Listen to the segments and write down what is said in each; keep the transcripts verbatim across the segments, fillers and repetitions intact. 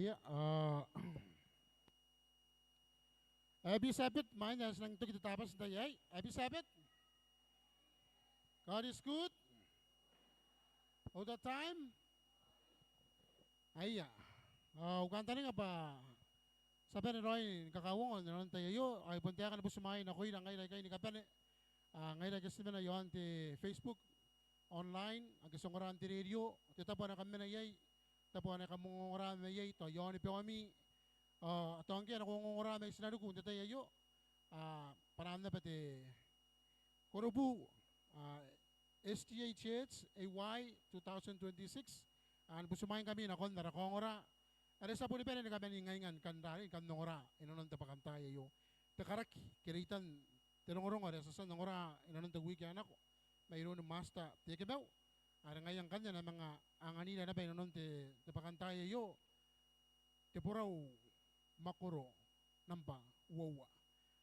Ia, a, happy Sabbath, main ae ti nang toki te Tabati n tai aei. Happy Sabbath. God is good. All the time. Aia. A, au kantaninga bwa ti a bane raoi ni kakauongo inanon tai aio, ao I bon taekana butimwaai nakoira ngaira aikai ni kabane. A, ngaira ake ti mena iaon te Facebook, online, ake ti ongora n te radio, te tabo ane kam mena iai, tabo ane kam ongongora mai iai, tao iaoni baomi, a, tao ngke a nako ongongora mai tinaniku n te tai aio, a, bwa naba te kurubu, a, S D A Church A Y two thousand twenty-six, a, ni butimwaingkami nakon ara kaongora, are ti a boni bane ni kaman ingainga ni kan rarei, ni kan ongora inanon te bwakantaai aio. Te karaki ke reitan te rongorongo are ti a tia n ongora inanon te wiki ae nako mairoun Master Tekemau, are ngaia ngkanne e na manga anganira naba inanon te, te bwakantaai aio, te borau mwakoro namba uoua.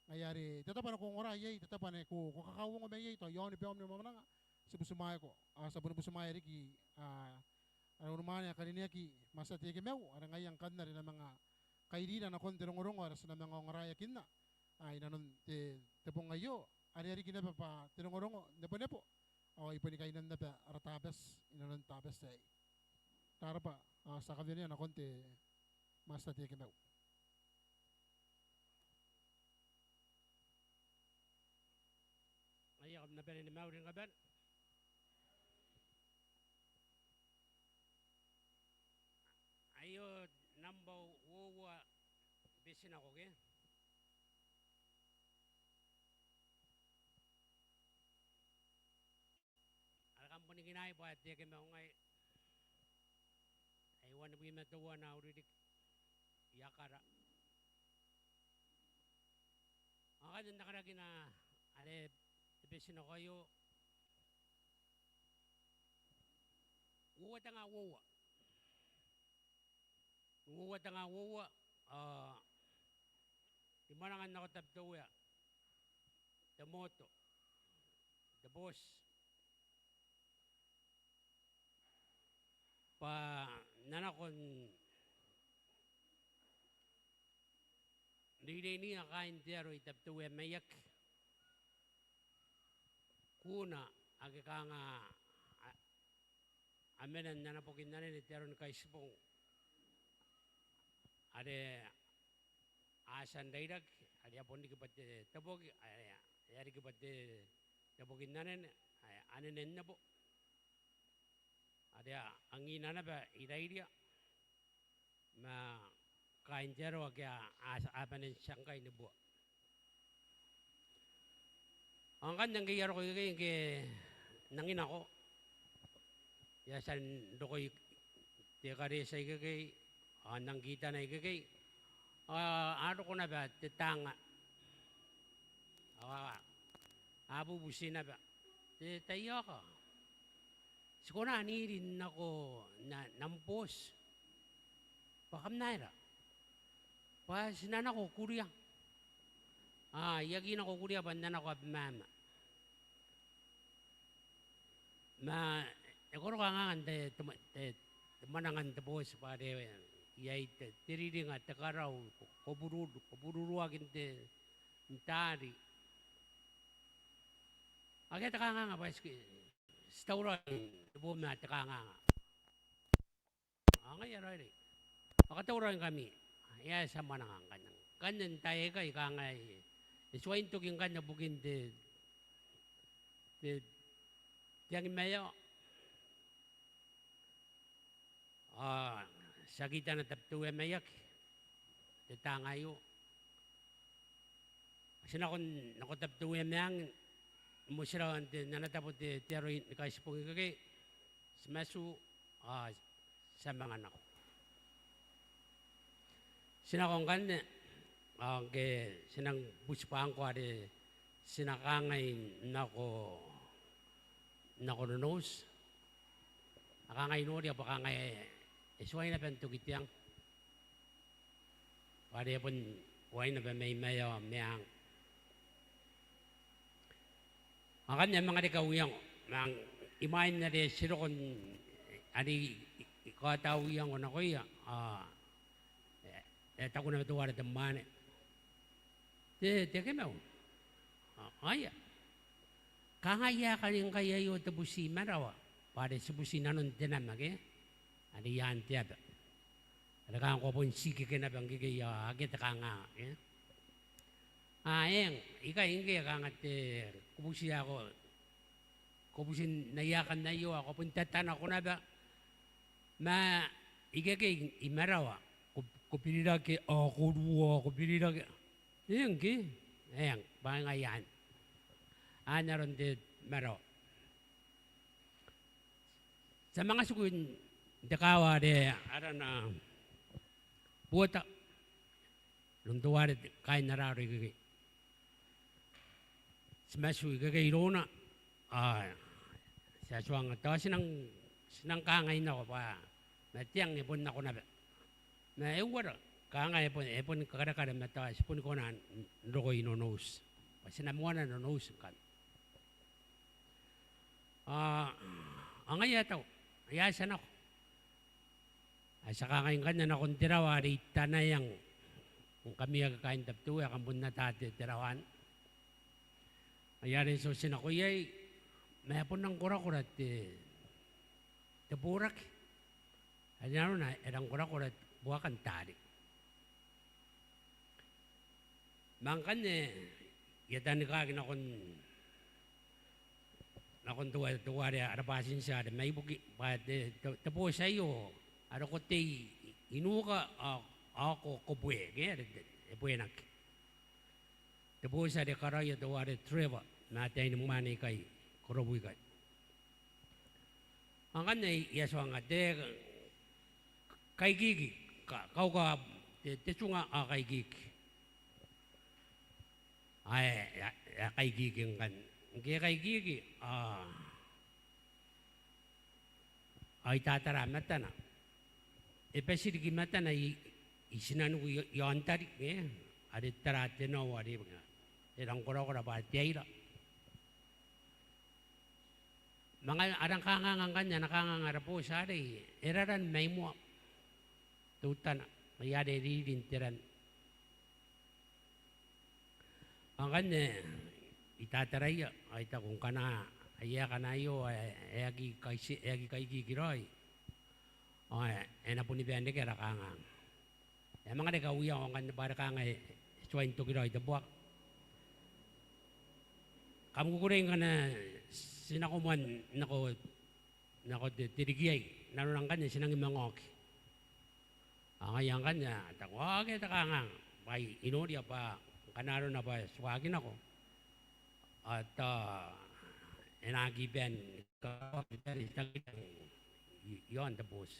Ngaia are te tabo ane ko ongora iai, te tabo ane ko, ko kakauongo mai iai, tao iaoni baom ni mamananga, ti butimwaeko, a, ti a boni butimwaea riki, a, ara unimwaane ae karineaki Master Tekemau, are ngaia ngkanne are e na manga kairira nakon te rongorongo are ti na manga ongoraeakinna, a, inanon te, te bong aio, are e a riki naba bwa te rongorongo nebonebo, ao ai boni kainan naba ara Tabati inanon Tabati aei. Rarabwa, a, ti a kawenea nakon te Master Tekemau. Aia, kam na bane ni mauri ni kabane. Aio namba uoua, te betinako ke. Are kam boni kinaai bwa Tekemau ngai ae wanibwi ma teuana au ririki i Akara. Ao ngkanne n na karakina are te betinako aio, uoua tenga uoua. Uoua tenga uoua, a, I mwananga n nako Tabiteuea, te moto, te booti, bwa N na nako n reireinia kaain te aro i Tabiteuea Maiaki. Kuuna ake kanga a, a mena n ana boki n anene te aro ni Kaitibong are a tia n rairaki, are e a bon riki bwa te, te boki, are e a riki bwa te, te boki n anene, ae anene n nebo. Are a angina naba i rairia ma kaain te aro ake a, a, a bane n tia ngkai ni bua. Ao ngkanne ngke I a roko ikekei ngke N nangi nako, I a tia n roko i te ekaretia ikekei, ao N nang kitana ikekei, ao a roko naba te taanga. Ao a, a bubuti naba, te taiaoka, ti kona n iri n nako n am, n am booti? Bwa kam na aera? Bwa ti na nako Kuria. A, I aki nako Kuria bwa N na nako Abemama. Ma e koro kangaanga n te, te, te, te mwananga n te booti bwa are iai te, te riringa, te karau, ko, ko bururu, ko bururuaki n te, n taari. Akea te kangaanga bwa ti, ti tauraoi n te bo ma te kangaanga. Ao ngaia raoiroi. Ao katauraoingkami. E a tia mwananga ngkanne. Ngkanne n taai aikai kanga e tuai n toki ngkanne bukin te, te, te angimaeao. Ao ti a kitana Tabiteuea Maiaki, te taanga aio. Ti nako, nako Tabiteuea Meang, motirawa n te, n ana tabo te, te aro ni Kaitibong ikekei, ti matu, ao ti a manga nako. Ti nako ngkanne, ao ngke ti nang buti bwa ngkoa are ti na kangai nako, nako Nonouti. A kangai noria bwa kanga e, e tuai naba n toki te ang. Bwa are e bon uaia naba mai Maiao Meang. Ao ngkanne a manga reke au iango. Ma imwain are ti roko n, are I, I, I kaota au iango nakoia, ao e taku naba teuare te mwaane, "Te, Tekemau, a, aia, kangai ae kani ngkai aio te buti i marawa, bwa are ti buti nanon te nama ke, are i aan te aba. Are kanga ko a bon ti keke naba ngkekei ao akea te kanganga ke." "A, eng, ikai ngke kanga te, ko buti ae ko, ko buti n aia aekan aio ao ko bon tatana ko naba. Ma ikekei i marawa, ko, ko birirake ao ko ruo ao ko birirake." "Eng ke, eng, bwa ngaia anne. Anne aron te marawa." Ti a manga tiku n te kaawa are arana Buota, iroun teuare kaain ara aro ikekei. Ti matu ikekei irouna, ao ti a tuanga tao ti nang, ti nang kangai nako bwa ma te ang e bon nako naba. Ma e uara, kanga e bon, e bon kakarekare ma tao ti boni kona n roko i Nonouti, bwa ti na moana Nonouti ngkanne. Ao, ao ngaia e taku, "Aia, ti a nako." Ao ti a kangai ngkanne nakon te rawa are i Tanaeang. Ngkami ake kaain Tabiteuea kam bon ata te, te rawa anne. Ngaia are ti otinako iai, ma e bon rang korakora te, te boraki. Are nanona e rang korakora buakan taari. Ma ngkanne I a tanikaki nakon, nakon teua, teuare ara batintia are mai buki, bwa te, te, te booti aio are ko tei i nuka ao, ao ko, ko bwe, ke, are te, e bwenaki. Te booti are karaoia teuare Trevor ma ataeinimwaane ikai, Korobu ikai. Ao ngkanne I a tuanga te kaikiki, ka-, kauka, te, te tunga ao kaikiki. Ao e, e, e kaikiki ngkanne. Ngke e kaikiki, ao, ao I tatara matana. E bati riki matana i, i tinaniku i, i aon tari, e, are tara te nao are e rang korakora bwa te aira. Manga a rang kanganga ngkanne, ana kanganga ara booti arei, e raran mai moa teutana, ngaia are e riri n te ran. Ao ngkanne I tataraia, ao I taku ngkana aia aekana aio ae, e aki kaiti-, e aki kaikiki raoi, ao e, e na boni bae n reke ara kanganga. E a manga reke au iango ngkanne bwa are kanga e tuai n toki raoi te buaka. Kam kukurei ngkana ti nako moa nako, nako te, te riki aei, nanona ngkanne ti nangi manga oki. Ao ngaia ngkanne a taku, "Ao akea te kanganga, bwa I noria bwa ngkana arona bwa ti waaki nako, ao tao e na aki bae ni kaoki tari tangiran i, i aon te booti."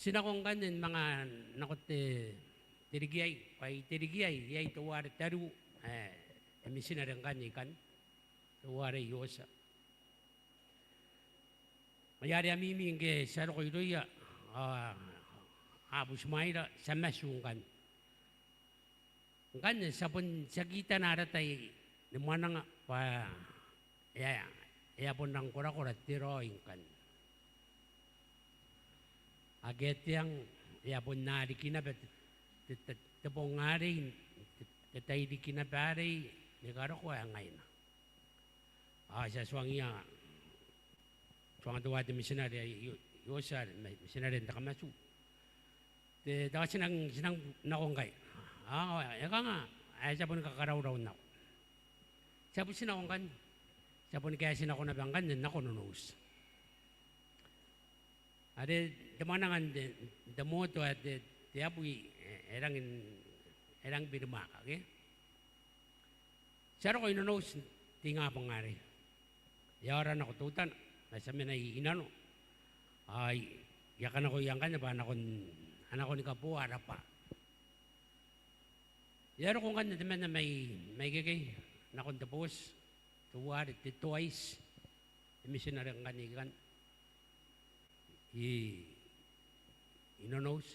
Ti nako ngkanne ni manga nako te, te riki aei, bwa i te riki aei iai teuare tariu ae e mitinare ngkanne ikanne, teuare Iotia. Ngaia are a mimi ngke ti a roko irouia, ao a butimwaeira, ti a matu ngkanne. Ngkanne ti a bon, ti a kitana ara tai ni mwananga bwa e a, e a bon rang korakora te raoi ngkanne. Akea te ang, e a bon aa riki naba te, te, te, te bong arei, te, te tai riki naba arei ni karokoa ae ngaina. Ao ti a tuangia, tuanga teuae te mitinare ae I-, Iotia, ma-, mitinare n te kamatu. Te, tao ti nang, ti nang nako ngkai. Ao e kanga ae ti a boni kakaraurau n nako. Ti a buti nako ngkanne. Ti a boni kaeti nako naba ngkanne nako Nonouti. Are te mwananga n te, te moto ae te, te abwi e, e rangi n, e rangi n birimwaaka, ke? Ti a roko i Nonouti n te ingabong arei. E a ora nako teutana, ma ti a mena i, i nano. Ao I a kanakoia ngkanne bwa a nako n, a nako ni kaboa ara bwa. E a roko ngkanne temanna mai, mai ikekei, nakon te booti, teuare te Toaiti, te mitinare ngkanne ikanne i, i Nonouti.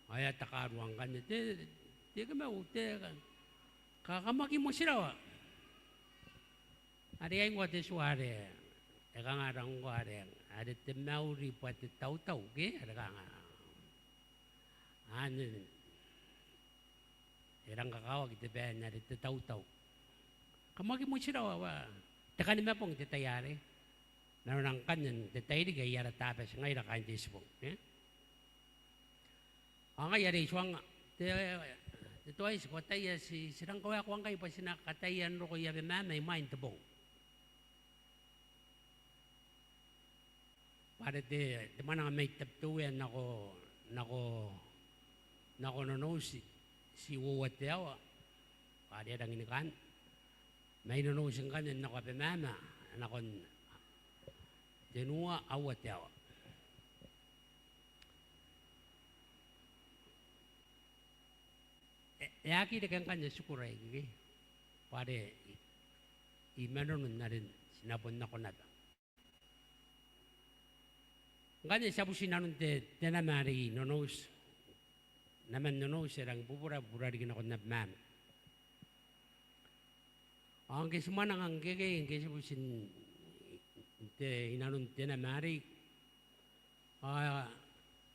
Ao e a takarua ngkanne, "Te, Tekemau, te, ka, ka kam aki motirawa?" Are ai ngkoa te tua are e kanga rang ngkoa are, are te mauri bwa te tautau, ke? Are kanga anne, e rang kakawaki te bae n are te tautau. Kam aki motirawa, bwa te Kanimabong te tai arei. Nanona ngkanne n te tairiki ae ara Tabati ngaira kaain te Itibong, e? Ao ngai are I tuangnga, te, te Toaiti, ko ataia ti, ti rang kawaekoa ngkai bwa ti na kataia n roko i Abemama imwain te bong. Bwa are te, te mwananga mai Tabiteuea nako, nako, nako Nonouti, ti uoua te aoa, bwa are e rangi ni kaan. Mai Nonouti ngkanne nako Abemama, nakon tenua, aua te aoa. E, e aki reke ngkanne tikura ikekei, bwa are I, I manono n are ti na bon nako naba. Ngkanne ti a buti nanon te, te nama are i Nonouti. Naman Nonouti e rangi bubura, bubura riki nakon Abemama. Ao ngke ti mwananga ngkekei, ngke ti buti n te, i nanon te nama arei, ao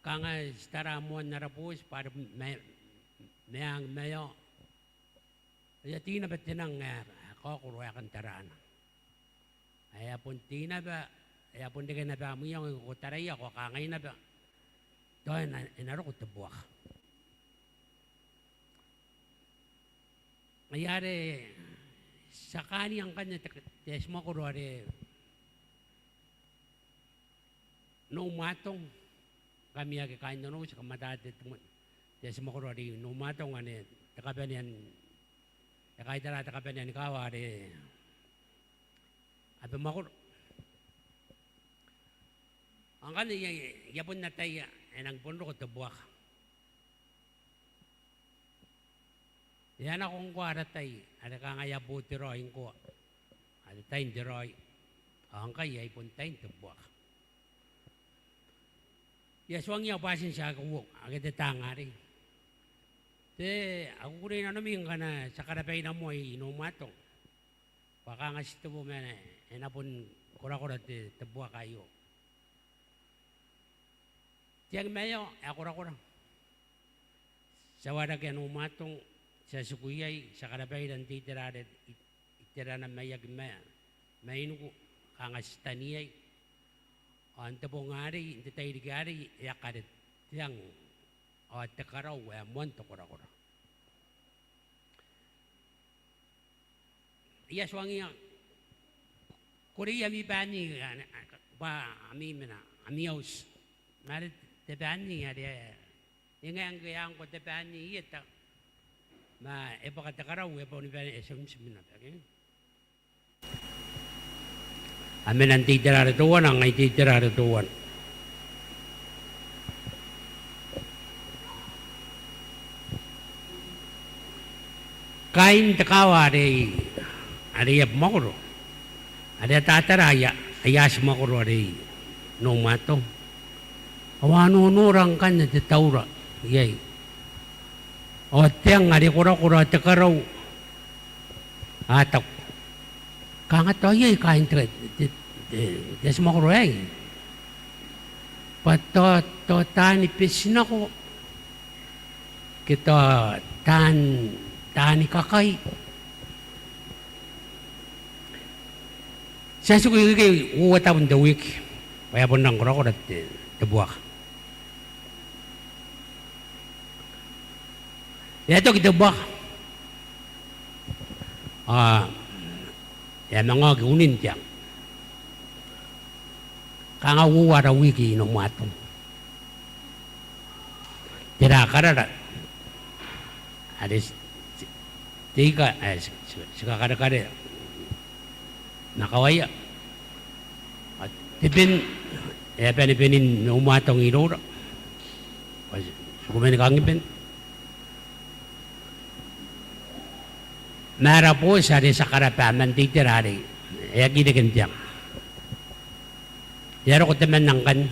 kanga ti tara moan ara booti bwa are ma, meang maeao. Ao e a tei naba te nang ae, ae kaokoro ae kan taraana. Ae e a bon tei naba, e a bon reke naba am iango ngke ko taraia, ko a kangai naba, tao e na, e na roko te buaka. Ngaia are ti a kaania ngkanne te, te atimwakoro are Noumatong. Ngkami ake kaain Nonouti, kam ata te, te, te atimwakoro are Noumatong anne, te kabanea n, e kaitara te kabanea ni kaawa are Abemwakoro. Ao ngkanne I a, I a bon ataia e nang bon roko te buaka. E a nako ngkoa ara tai are kanga e a bo te raoi ngkoa. Are tain te raoi. Ao ngkai ai bon tain te buaka. I a tuangiia bwatin ti ake uoua, ake te taanga arei. Te, a kukurei nanomi ngkana ti a karabaira moa i Noumatong. Bwa kanga ti tebo ma e na, e na bon korakora te, te buaka aio. Te ang maeao ae korakora. Ti a waerakea Noumatong, ti a tiku iai, ti a karabaira n te itera are i, iterana maiaki ma, mainiku, kanga ti tani iai. Ao n te bong arei, n te tairiki arei, e a kare te ang ao te karau ae moan te korakora. I a tuangiia, koreia ami baanni, bwa ami mena, ami auti. Ma are te baanni are e ngae ngke e a ngkoa te baanni i eta, ma e bwaka te karau, e boni bae e timtim naba, ke? A mena n te itera are teuana, ngai te itera are teuana. Kaain te kaawa are i, are i Abemwakoro, are a tatara aia, aia atimwakoro are i Noumatong. Ao a nonora ngkanne te taura iai. Ao te ang are korakora, te karau. A taku, kanga tao iai kaain te, te, te, te atimwakoro aei. Bwa tao, tao taani betinako, ke tao taan, taani kakai. Ti a tiku ikekei uoua tabun te wiki. Bwa e a bon rang korakora te, te buaka. E a toki te buaka. Ao e a manga oki unin te ang. Kanga uoua ara wiki i Noumatong. Tera karara are ti, ti, te ika, ae ti, ti, ti kakarekarea ma kawaia. Ao te ben, e a bane benin Noumatong iroura. Ao ti, ti kumeni kangiben. Ma ara booti are ti a karaba man te itera arei, e aki reke n te ang. E a roko temanna ngkanne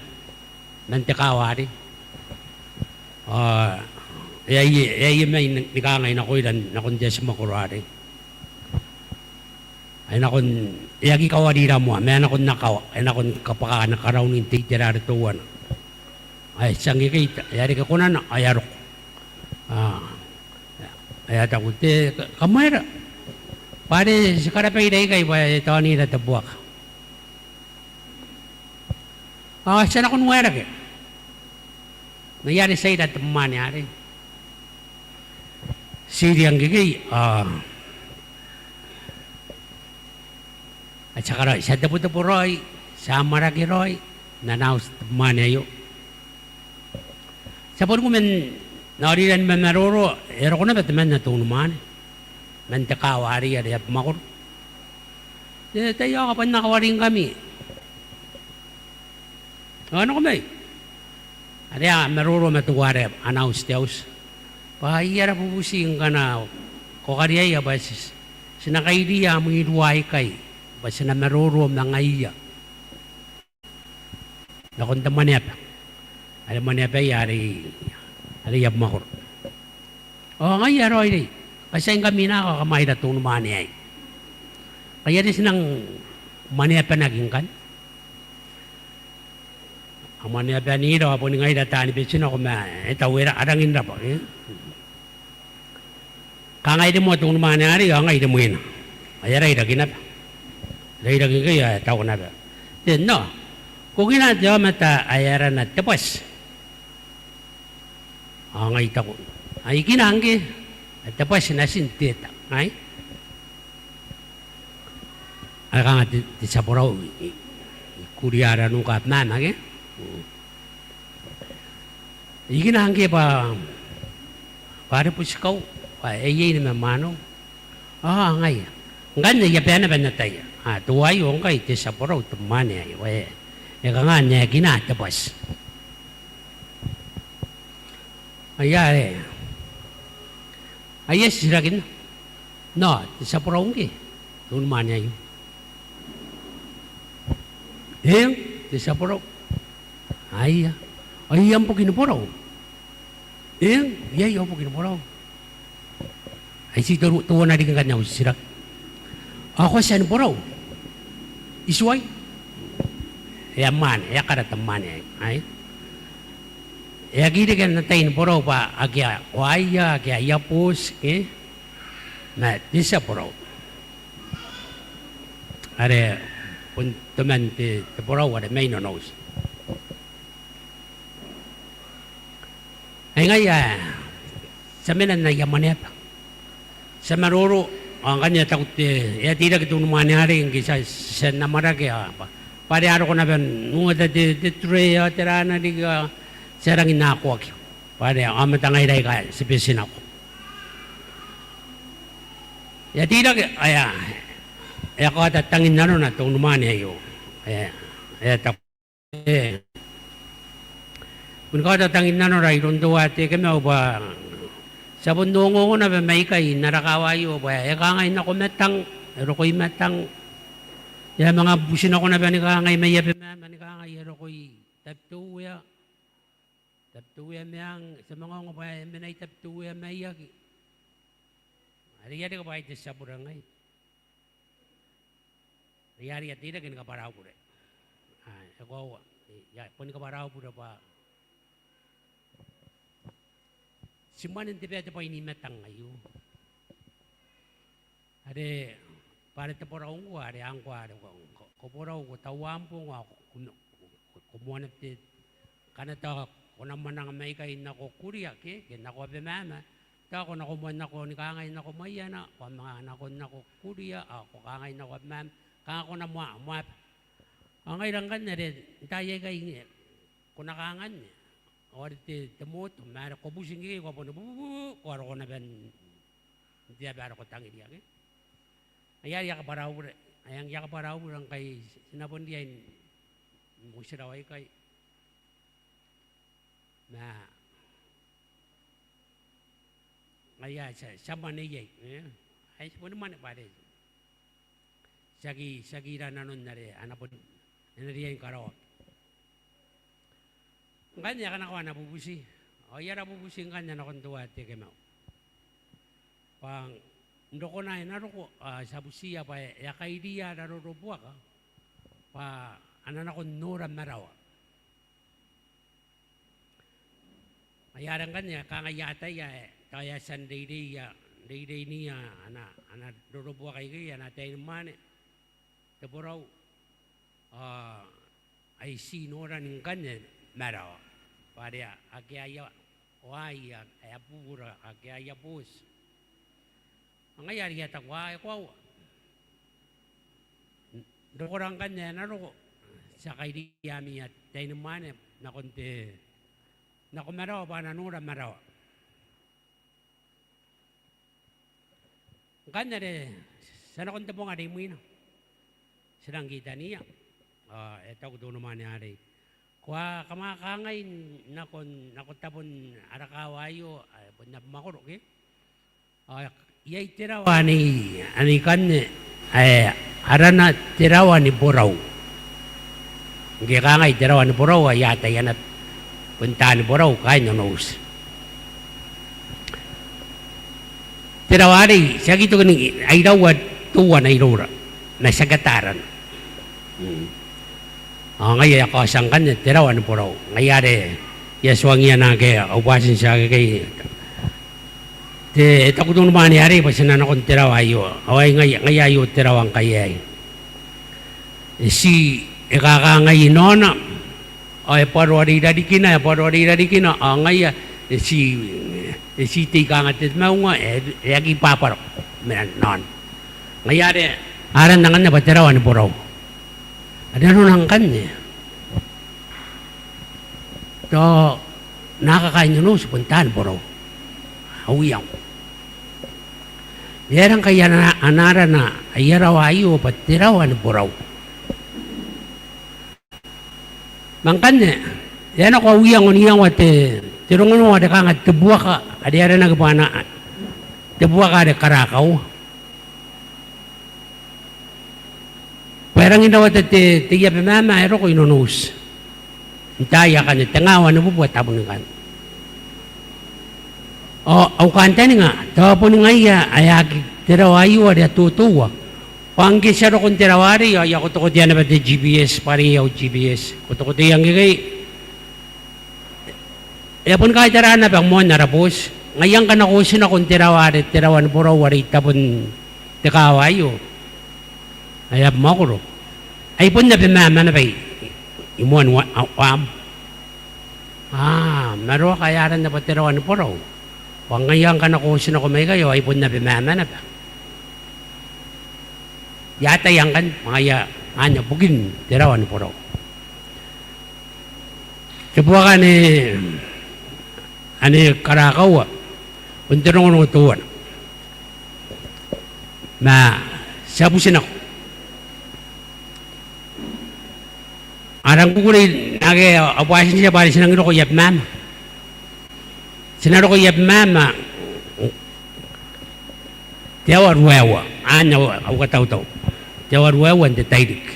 man te kaawa arei. Ao e a, e a, e a mai ni, ni kangai nakoira nakon te atimwakoro arei. Ae nakon, e aki kawarira moa, ma e nakon akawa, e nakon kabwaka ana karaun n te itera are teuana. Ae ti a ngekei, e a reke konana, ao e a roko. Ao Ae a taku te, ka-, kamwaira. Bwa are ti karabaira ikai bwa e taonira te buaka. Ao ti a nako n waerake. Ngaia are ti a ira te mwaane arei. Ti iria ngkekei, ao a tia kara-, ti a tebotebo raoi, ti a amwarake raoi, n ana auti te mwaane aio. Ti a boni ku man, ao rira ni mamaroro, e roko naba temanna te unimwaane man te kaawa arei are e a bamwakoro. Te tai ao ka bwa N na kawaringkami. Ao nako mai. Are a maroro ma teuare ana auti te auti. Bwa ai ara bubuti ngkana ko kariaia bwa ti, ti na kairiia am irua aikai. Bwa ti na maroro ma ngaiia. Nakon te mwaneaba. Are mwaneabaia arei, arei e a bamwakoro. Ao ngaia raoi rei. Katiaingkami nako, kamwaira te unimwaane aei. Ngaia are ti nang mwaneabanaki ngkanne. A mwaneabanira, ao boni ngaira taani betinako ma e tau e ra-, a rangi n rabwa, e. Kanga e rimoa te unimwaane arei, ao ngai I rimoina. Ao e a rairaki naba. Rairaki ngkekei, ao e taku naba. Te, no. Ko kina te aomata ae arana te bwati. Ao ngai I taku, ai kina ngke, ae te bwati natin te eta, ai? Are kanga te, te tia borau i, i, i kuria ara nuka abamwama ke? Mm. Ai kina ngke bwa, bwa are butikau, bwa e iei ni mamwanau. Ao ngaia. Ngkanne I a bae naba n ataia. A, teuaei ngkai te tia borau te mwaane aei. Ao e, e kanga n aekina te bwati. Aia, e. Aia, titirakinna. No, te tia borau ngke. Te unimwaane aio. Eng, te tia borau. Aia. Ai am boki ni borau. Eng, iai au boki ni borau. Ai ti teuana riki ngkanne au titiraki. Ao ko a tia ni borau? Ituai? E a mwaane, e a kara te mwaane aei. Ae? E aki reke ana tai ni borau bwa akea koaia, akea aia boti, ke? Ma te tia borau. Are bon toman te, te borau are mai nanon auti. Ai ngaia, ti a mena n aia mwaneaba. Ti a maroro, ao ngkanne e a taku te, e a teirake te unimwaane arei ngke ti a, ti a n amwarake, ao bwa, bwa are a roko naba n uota te, te tray ao tera riki, ao ti a rangi n akoaki. Bwa are aomata ngaira aika ti beti nako. E a teirake, ao e a, e a kaota tangin nanona te unimwaane aio. E a, e a taku E. Bon kaota tangin nanora iroun teuae Tekemau bwa ti a bon ongongo naba mai ikai n ara kaawa aio bwa e kangai nako matang, e roko i matang. E a manga buti nako naba ni kangai mai Abemama ni kangai e roko i Tabiteuea. Tabiteuea Meang, ti a manga ongo bwa e mena i Tabiteuea Maiaki. Are e a reke bwa ai te tia bure ngai. Are e a teirake ni kabwarabure. A, e koaua. E a bon kabwarabure bwa ti mwanen te bwai, te bwai ni matang aio. Are bwa are te borau ngkoa, are a ngkoa, are ko, ko, ko borau, ko taua am bong, ao ko, ko, ko, ko moana te, ngkana tao ko na mwananga mai ikai nako Kuria ke, ke nako Abemama, tao ko nako moa nako ni kangai nako Maiana, ko a manga nako, nako Kuria, ao ko kangai nako Abemama, kanga ko na moa, moa. Ao ngaira ngkanne are n taai aikai nge ko na kanganne, ao are te, te moto, ma are ko buti ngkekei ko a boni bububu, ko a roko naba n te aba are ko tangiria ke. Ai are I a kabwarabure, ai anne I a kabwarabure ngkai ti na bon riai n motirawa ikai. Ma ngaia ti a, ti a mwane iai, e? Ai ti boni mwane bwa are ti aki, ti aki ira nanon are a na bon, e na riai ni karaoaki. Ngkanne e a kanakoa ana bubuti. Ao ai ara bubuti ngkanne nakon teuae Tekemau. Bwa n rokona e na roko, a, ti a butiia bwa e a kairiia ara rorobuaka bwa a na nako n nora marawa. Ai are ngkanne kanga I ataia ae tao e a tia n reireiia reireinia ana, ana rorobuaka ikekei, ana tai ni mwaane te borau, ao ai ti nora ni ngkanne marawa. Bwa are akea aia waaki ae a bubura, akea aia booti. Ao ngaia are I a taku, a, e koaua. N rokora ngkanne ae na roko, ti a kairiia ami tai ni mwaane nakon te, nako marawa bwa a na nora marawa. Ngkanne are ti a nakon te bong are imwina. Ti nang kitaniia. Ao e taku te unimwaane arei, ko a kamwaka kangai nako, nako tabon ara kaawa aio, ae bon abamwakoro ke? Ao iai te rawa anne, anne ikanne, ae arana te rawa ni borau. Ngke e kangai te rawa ni borau, ao I ataia naba bon taani borau kaain Nonouti. Te rawa arei, ti aki toki n ai rawa teuana iroura, ma ti aki ata arana. Mm. Ao ngaia e a kaotia ngkanne te rawa ni borau. Ngaia are I a tuangiia naake au bwaatintia akekei. Te, e taku te unimwaane arei bwa ti na nakon te rawa aio. Ao ai ngaia, ngaia aio te rawa ngkai aei. E ti, e kakangai i naona, ao e bwaro are i rarikina, e bwaro are i rarikina, ao ngaia e ti, e ti tei kanga te maunga, e, e aki bwabwarako mai naona. Ngaia are arana ngkanne bwa te rawa ni borau. Are nanona ngkanne, tao naaka kaain Nonouti bon taani borau. Au iango. E aera ngkai ana, ana arana aia rawa aio bwa te rawa ni borau? Ma ngkanne, e a nako au iango n iangoa te, te rongorongo are kanga te buaka, are aranaki bwa ana, te buaka are karakaua. Bwa e rangi n rawata te, te iabamama ae roko i Nonouti n taai akanne, te ngawa ni bubua tabun ikanne. Ao au kantaninga, tao boni ngaia ae aki te rawa aio are a totoua. Bwa ngke ti a roko n te rawa arei, ao I a kotokotoia naba te G P S, bwa are iai au G P S. Kotokotoia ngkekei. E a boni kaitara naba moan ara booti. Ngaia ngkana ko otinako n te rawa are te rawa ni borau are i tabon te kaawa aio ae abamwakoro, ai bon abamama naba i, i moan wa-, a-, waam. A, ma rawa ngkai aran naba te rawa ni borau. Bwa ngaia ngkana ko otinako maikai ao ai bon abamama naba. I ataia ngkanne, ma ngaia anne bukin te rawa ni borau. Te buaka anne, anne karakaua, bon te rongorongo teuana. Ma ti a buti nako. A rang kukurei naake au bwaatintia bwa are ti nangi roko i abamama. Ti na roko i abamama te aoa ruaiwa, anne au, au katautau. Te aoa ruaiwa n te tairiki.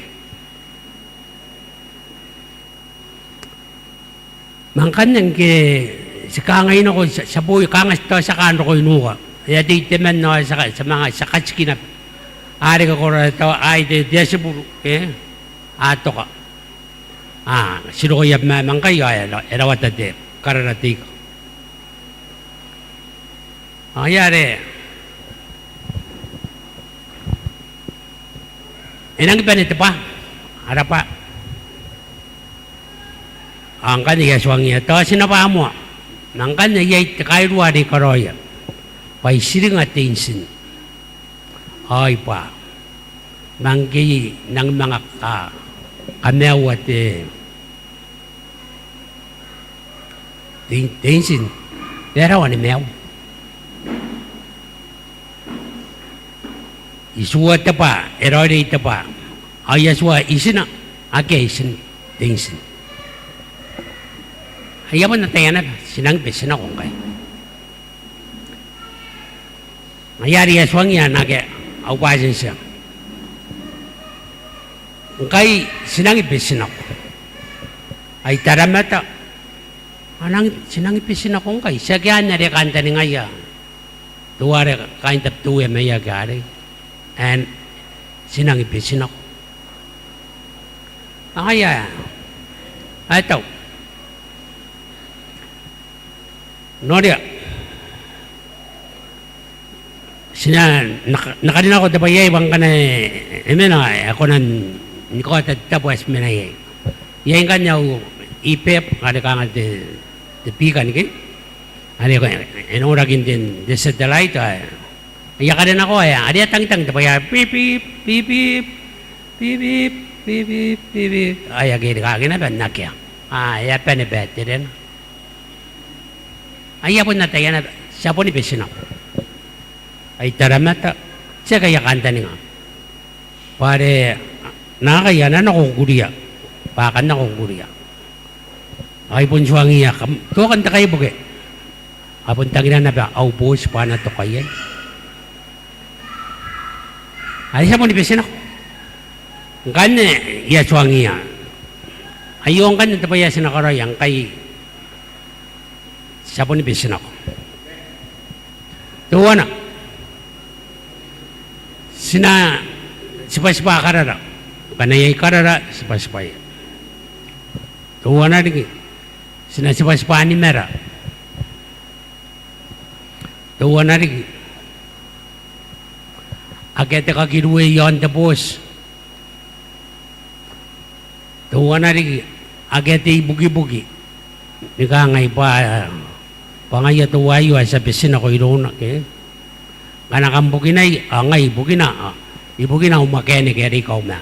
Ma ngkanne ngke ti kangai nako, ti a, ti a boi kanga ti tao ti a kaan roko i nuka. E a tei temanna ao ti a ka-, ti a manga, ti a katiki naba. A reke korakoran tao, ai te, te atiburu, e? A toka. A, ti roko i abamama ngkai ao e ra-, e rawata te karara te ika. Ao ngaia are e nangi bane te bwa, ara bwa. Ao ngkanne I a tuangiia, tao ti na bwa moa. Ma ngkanne iai te kairua are I karaoia. Bwa I tiringa te intin. Ao I bwa. Ma ngke I nangi manga ka-, kamaiua te Te, te intin, e a rawa ni maiu. I tua te bwa, e raoiroi te bwa. Ao I a tua itina, akea itin te intin. Ai a bon ataia naba, ti nangi beti nako ngkai. Ngaia are I a tuangiia naake au bwatintia. Ngkai ti nangi beti nako. Ai taramata, a nangi, ti nangi beti nako ngkai. Tiaki anne are e kantaningaia teuare kaain Tabiteuea Maiaki arei. Ae ti nangi beti nako. Ao ngaia ae tau. Noria. Ti na, na, na karinako te bwai aei bwa ngkana e, e mena, e kona ni kaota te tabo ae ti mena iai. Iai ngkanne au e-PAB, are kanga te, te beacon ke. Are e, e noraki n te, te satellite, ao e a karinako, ao e a, are e a tangitang te bwai ae, bip, bip, bip, bip, bip. Ao e a kerikaaki naba n akea. Ao e a bane baterena. Ao I a bon ataia naba, ti a boni beti nako. Ai taramata, ti aki aia kantaninga. Bwa are naakai a na nako kukuria, bwa a kan nako kukuria. Ao I bon tuangiia, kam toka n te kaibuke. A bon tangira naba au booti bwa a na toka iai. Ao ti a boni beti nako. Ngkanne I a tuangiia, aio ngkanne te bwai ae ti na karaoia ngkai ti a boni beti nako. Teuana, ti na tibwatibwa karara. Ngkana iai karara, tibwatibwaia. Teuana riki, ti na tibwatibwa nimara. Teuana riki, akea te kakirue i aon te booti. Teuana riki, akea te ibukibuki ni kangai bwa, bwa ngaia teuaei ae ti a beti nako irouna ke. Ngkana kam bukinai, ao ngai ibukina, ao ibukina au makaeneke are I kauma.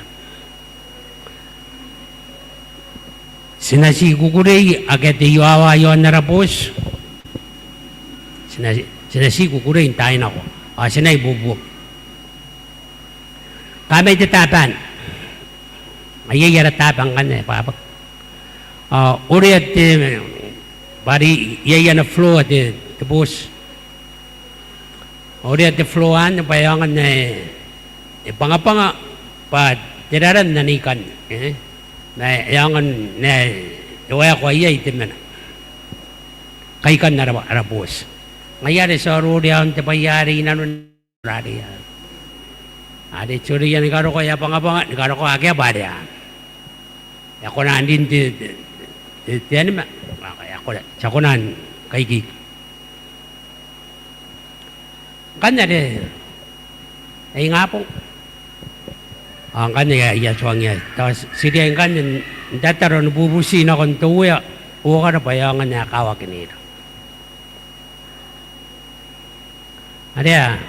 Ti na ti kukurei, akea te iowawa i aon ara booti. Ti na, ti na ti kukurei n taai nako. Ao ti na ibuobuoki. Kamai te taban. Ao iai ara taba ngkanne, bwa, bwa. Ao orea te, bwa are iai ana floor te, te booti. Orea te floor anne bwa e aonga n ae, e bwangabwanga bwa te raran anne ikanne, e. Ma e aonga n ae, e waekoa iai te mena. Kaikan ara, ara booti. Ngaia are ti a orea aon te bwai are i nanon are, are ti oreia ni karokoa e a bwangabwanga, ni karokoa akea bwa are a, e a kona n rin te, te, te, te anima, e a kona, ti a kona ni kaikeki. Ngkanne are, e ingabong. Ao ngkanne I a, I a tuangiia, tao ti riai ngkanne n tataro ni bubuti nakon te Uea, uoua karabwa e aonga n ae kawakinira. Are a,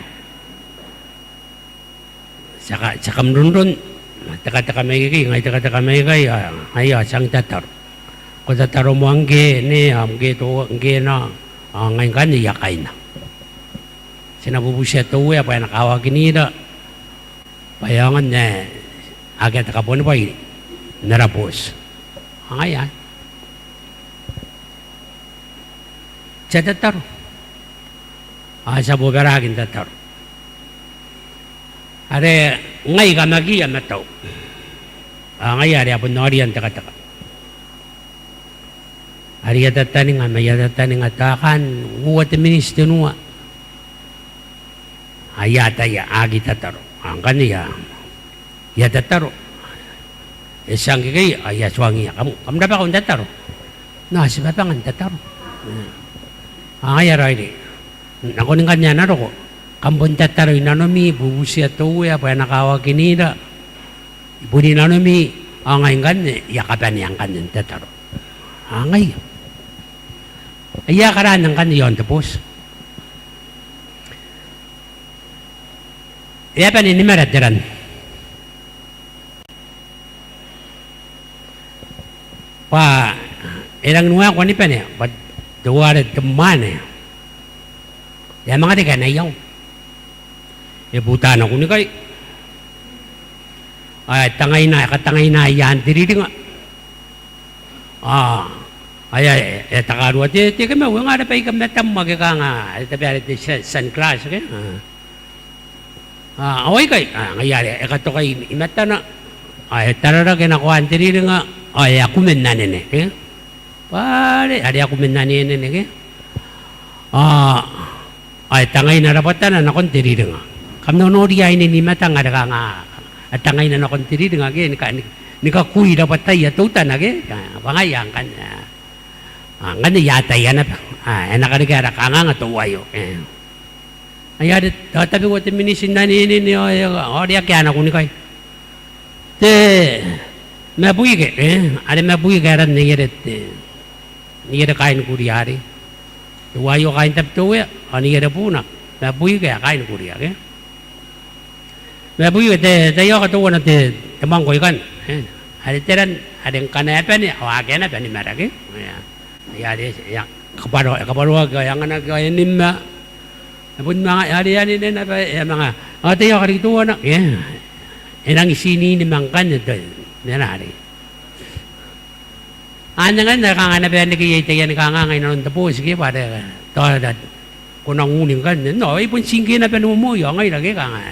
ti a ka, ti a kam runrun, tekateka maikai, ngai tekateka maikai, ao, ao ti a tataro. Ko tataro moa ngke, ne, ao ngke to, ngke nao, ao ngai ngkanne I a kaina. Ti na bubutia te Uea bwa e na kawakinira, bwa e aonga n ae, akea te kabuanibwai n ara booti. Ao ngaia ae ti a tataro. Ao ti a bobaraki n tataro. Are ngai I kamakiia matau. Ao ngaia are a bon noria n tekateka. Are I a tataninga, ma I a tataninga tao kaan uoua te miniti tenua. Ao I a ataia, a aki tataro. Ao ngkanne I a, I a tataro. E tia ngkekei, ao I a tuangiia, kam, kam rabakau n tataro. Nao, ti babanga n tataro. Ao ngaia raoiroi. Nakon ngkanne ae na roko, kam bon tataro i nanomi, bubutia te Uea bwa e na kawakinira. I bon i nanomi, ao ngai ngkanne I a kabanea ngkanne n tataro. Ao ngaia. Ai a karana ngkanne i aon te booti. E a bane ni mara te ran. Bwa e rangi ni waekoa ni bane, bwa teuare te mwaane e a manga reke ana iango. E buta ana kunnikai. Ao e tangaina, e katangaina i aan te riringa. Ao, ao e, e takarua te, te kemau, e nga ara baika matam ake kanga, are tabe are te sun, sunglass ke. Ao. Ao, ao aikai, ao, ngaia are, e katoka i, i matana, ao, e tararake nako aan te riringa, ao, e a kume n anene, ke? Bwa are, are e a kume n anene, ke? Ao, ao, e tangaina rabwatana nakon te riringa. Kam nonoria aine ni matang are kanga, a tangaina nakon te riringa, ke? Ni ka, ni, ni kakui rabwataia teutana, ke? Ao, bwa ngaia ngkanne, ao, ao, ngkanne I a ataia naba. Ao, e na karekea ara kanganga teuaio, e. Ai are tao tabeua te miniti n anene ao e a, ao are akea ana kunnikai. Te Mabuike, e, are Mabuike aran neiere te, neiere kaain Kuria arei. Teuaio kaain Tabiteuea, ao neiere buuna Mabuike ae kaain Kuria, ke? Mabuike te, taiaoka teuana te, te mwangko ikanne, e. Are te ran, are ngkana e a bane, ao akea naba ni mara, ke? E a, e a, are, e a kabwaro, e kabwaroaki, ao e anganaki, ao e nimma. E bon manga, are e anene naba, e a manga, ao taiaoka riki teuana, e. E nangi ti nini ma ngkanne te, te ran arei. Anne ngkanne are kanga e na bae n reke iai taiani kanganga inanon te booti ke bwa are tao ko nang uni ngkanne. Nao, e bon ti ngke naba ni momoia ao ngaira ke kanga.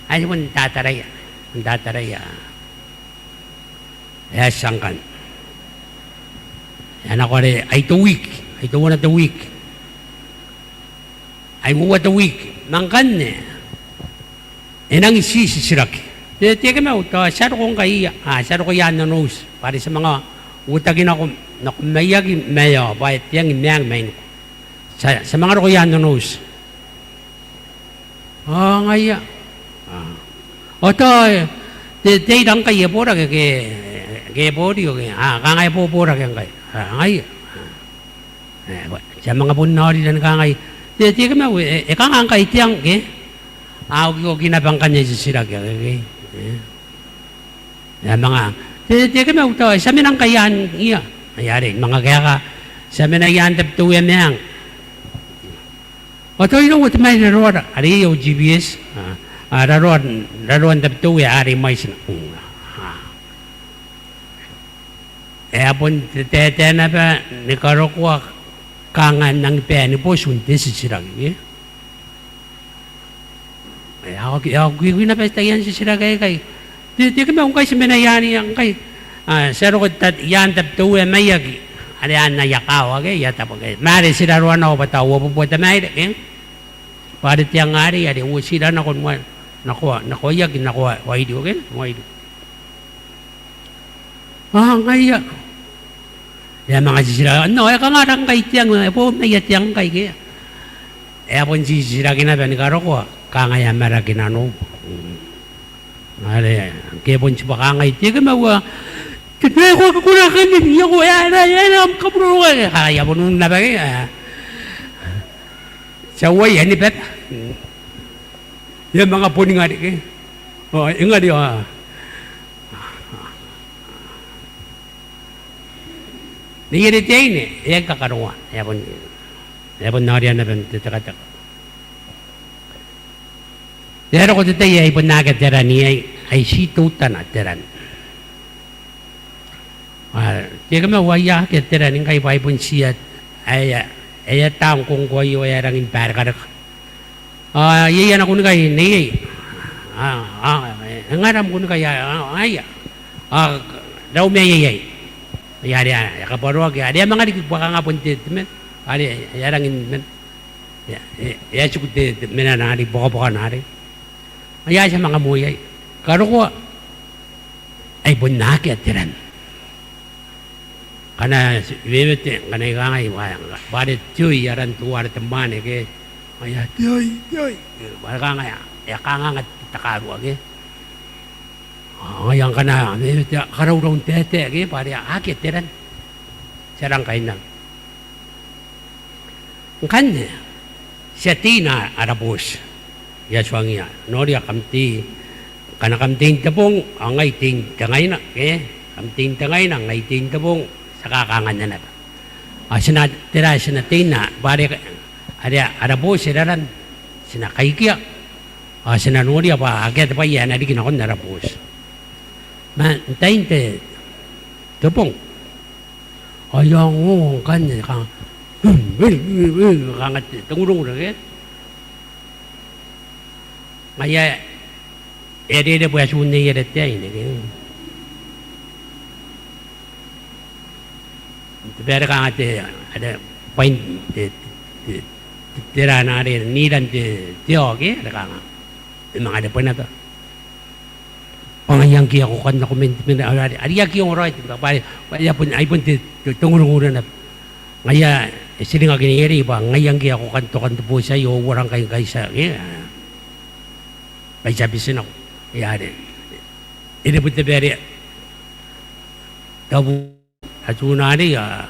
Ae ti bon tataraia, bon tataraia. E a tia ngkanne. E a nako are ai te wiki, ai teuana te wiki. Ai uoua te wiki. Ma ngkanne e nangi ti titiraki. Te, Tekemau, tao ti a roko ngkai ia, a, ti a roko i aan ana auti. Bwa are ti a manga uotaki nako, nako maiaki ma e ao, bwa e teangi meang mainiku. Ti a, ti a manga roko i aan ana auti. Ao ngaia. A. Ao tao, e, te, te ira ngkai e borake ke, ke e borio ke, a, kanga e boborake ngkai. A, ngaia. A. E, bwa, ti a manga bon aorira ni kangai. Te, Tekemau, e, e kanga ngkai te ang, ke? A, okioki naba ngkanne titiraki ake, ke? E. E a manga. Te, Tekemau, tao, ti a mena ngkai i aan ia. Ai are, manga kaeka. Ti a mena i aan Tabiteuea meang. Ao tao iroua te mai raroara, are iai au G P S. A, a, raroan, raroan Tabiteuea are i mwaitina. Mm, a. E a bon te, te, te naba ni karokoa kanga e nangi bae ni boti n te titiraki, e? E a oki, e a oki, oki naba taian titiraki aikai. Te, Tekemau, ngkai ti mena i aan ia ngkai. A, ti a roko ta, i aan Tabiteuea maiaki. Are aan aia kaawa ke, aia tabo ke. Ma are ti raroa nao bwa tao uabubua te maire, e? Bwa are te ang arei, are uotira nako n ua, nako, nako iaki, nako Wairiko ke, Wairiko. Ao ngaia. E a manga titiraki. Nao, e kanga rang ngkai te ang, e bo, ma e a te ang ngkai ke. E a bon titiraki naba ni karokoa, kanga e a maraki nanou. Mm. Are, ke bon tibwa kangai, Tekemau, a, te bwai ae ko aki kona akanne, iango, e a, e a, e a, am kaburoa, e a, e a bon un naba ke, a. Ti a uaia ni bata. Mm. E a manga boni ngare ke. Ao, e ngare, a. Neiere te aine, e aki kakarongoa, e a bon, e a bon aoria naba n te tekateka. E a roko te tai ae bon akea te ran iai, ai ti teutana te ran. A, Tekemau, ai akea te ran ngkai bwa ai bon ti a, ae, ae a tangko ngkoa aio ae a rangi ni barekareka. A, iai ana kunnikai neiei. A, a, e ngaira am kunnikai, a, a, aia. A, rau ma iai, iai. Ai are, a, e kabwaroaki, are e a manga riki bwa kanga bon te, te mena. Are, e a rangi ni mena. E a, e, e a tiku te, te mena arei, bokabokana arei. Ai, ai ti a manga moi iai. Karokoa. Ai bon akea te ran. Ngkana ti wewete, ngkana I kangai, bwa, bwa are te oi aran teuare te mwaane ke. Ngaia, te oi, te oi. Bwa are kanga, e a kanganga te takarua ke. Ao ngaia ngkana wewete, karaurau n taetae ke, bwa are akea te ran. Ti a rang kainnano. Ngkanne, ti a teina ara booti. I a tuangia, noria kam tei, ngkana kam tei n te bong, ao ngai tei n te ngaina, ke? Kam tei n te ngaina, ngai tei n te bong, ti a kakanganna naba. Ao ti na, tera ae ti na teina, bwa are, are, ara booti e raran, ti na kaikea, ao ti na noria bwa akea te bwai ae na riki nakon ara booti. Ma n tain te, te bong, ao I a ongo ngkanne kanga, kanga te, te ngurunguru ke. Ngaia e a rerebwe atun neiere te aine ke. Te bwai are kanga te, are bwain te, te, te, te ran are n iran te, te ao ke, are kanga. E manga rebwe naba. Bwa ngaia ngke e a kokan nako man te mena, are, are, are I aki ongo raoi te, bwa, bwa, bwa e a bon, ai bon te, te, te ngurunguru naba. Ngaia, e tiringaki neierei bwa ngaia ngke ae ko kan toka n te booti aio, ao uara ngkai, ngkai ti a, e, bwa ti a beti nako. Ia are e rebwe te bwai are tao atuna arei, a,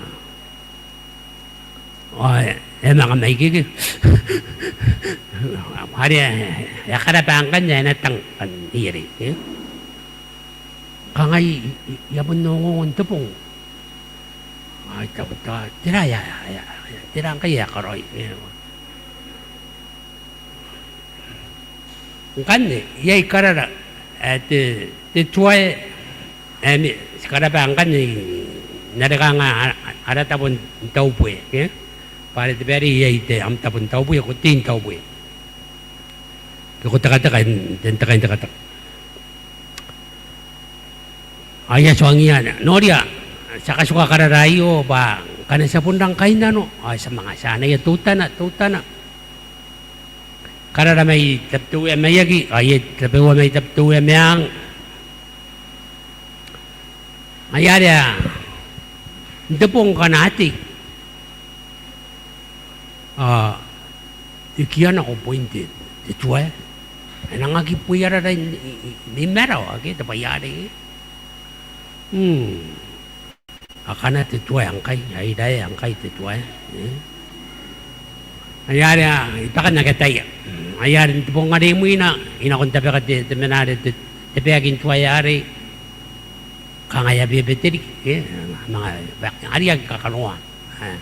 ao e a manga maikeke. Are e a karaba ngkanne ae e na tang ngkanne neierei, e. Kangai, I, I, I a bon ongoongo n te bong. Ai, tao, tao, tera ae, ae, ae, tera ngkai ae e karaoi, e. Ngkanne iai karara ae te, te tuae ae ti karaba ngkanne n are kanga ara, ara tabo n taubue, e. Bwa are te bwai are iai te, am tabo n taubue, ko tei n taubue. Ke ko tekateka n te, n te kaintekateka. Ao I a tuangiia, noria, ti a katuka karara aio bwa ngkana ti a bon rang kainnano ao ti a manga tia anaia teutana, teutana. Karara mai Tabiteuea Maiaki, ao iai tabeua mai Tabiteuea Meang. Ngaia are a, n te bong ngkana a tei, a, e kiana ko boin te, te tuae. E nang aki bweiararai n, i, i, ni marawa ke te bwai arei. Mm. Akana te tuae ngkai, ai rae ngkai te tuae, e. Ai are a, I baka n aki ataia. Mm, ai are n te bong are imwina, I nako n tabeka te, te mena are te, te baeki n tuae arei. Kanga e a bebete riki, e, manga, are I aki kakanoa. E,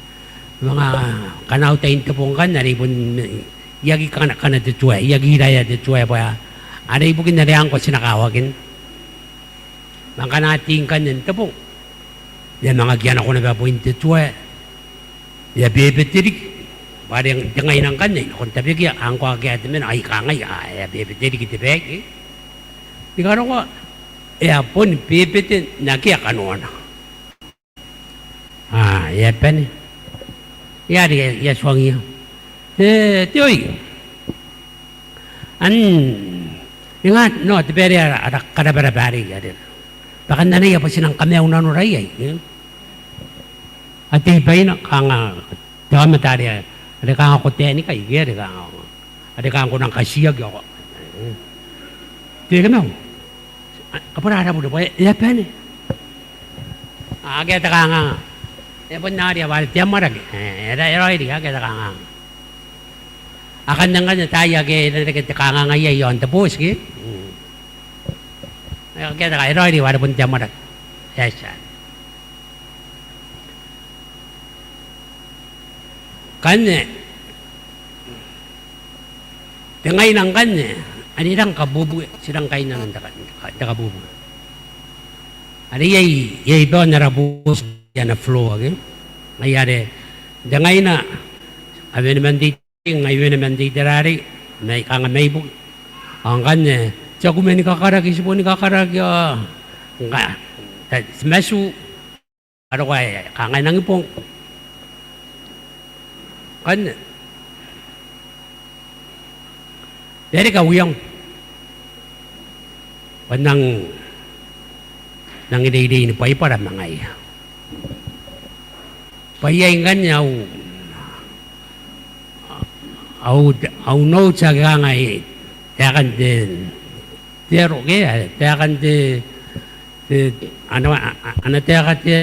manga, ngkana au tai n te bong ngkanne, are I bon, I aki kana, kana te tuae, I aki iraea te tuae bwa, are ibukin are ngkoa ti na kawakin. Ma ngkana a tei ngkanne n te bong, e a manga kiana ko naba boin te tuae. E a bebete riki. Bwa are te ngaina ngkanne, I nako n tabekia, ngkoa akea te mena, ai kangai, a, e a bebete riki te baeki. Ni karokoa, e a boni bebete n akea kanoana. A, e a bane. Ia are I a tuangiia. E, te oi. An, e nga, no, te bwai are ara, ara karabaraba arei, are. Bwa kan anaia bwa ti nang kamaiu nanora iai, e. A tei baina, kanga, te aomata are, are kanga ko taenikai, ke are kanga, are kanga ko nang katiaki ao. Te kamaiu. A, kabwara ara bure bwa e a bane. A, akea te kanganga. E bon aria bwa are te amwarake. E, e ra-, e raoiroi, akea te kanganga. Akanne ngkanne taai ake e na reke te kanganga iai i aon te booti ke. Mm. E, akea te ka-, e raoiroi bwa are bon te amwarake. E a tia. Ngkanne, te ngaina ngkanne, are e rang kabubue, ti rang kainnano n te ka-, te ka-, te kabubue. Are iai, iai baon ara booti ana floor ke. Ngaia are, te ngaina, a wene man te itera, ngai wene man te itera arei, mai kanga mai buki. Ao ngkanne, ti a kume ni kakaraki, ti boni kakaraki, ao, nga, ta, ti matu, karokoa e kangai nangi bong. Ngkanne. E a reke au iango. Bwa N nang, nang reirei ni Baibara ma ngaia. Bwa iai ngkanne au, au, au notes ake kangai taekan te, te aro ke, taekan te, te, ana, a, a, ana taeka te,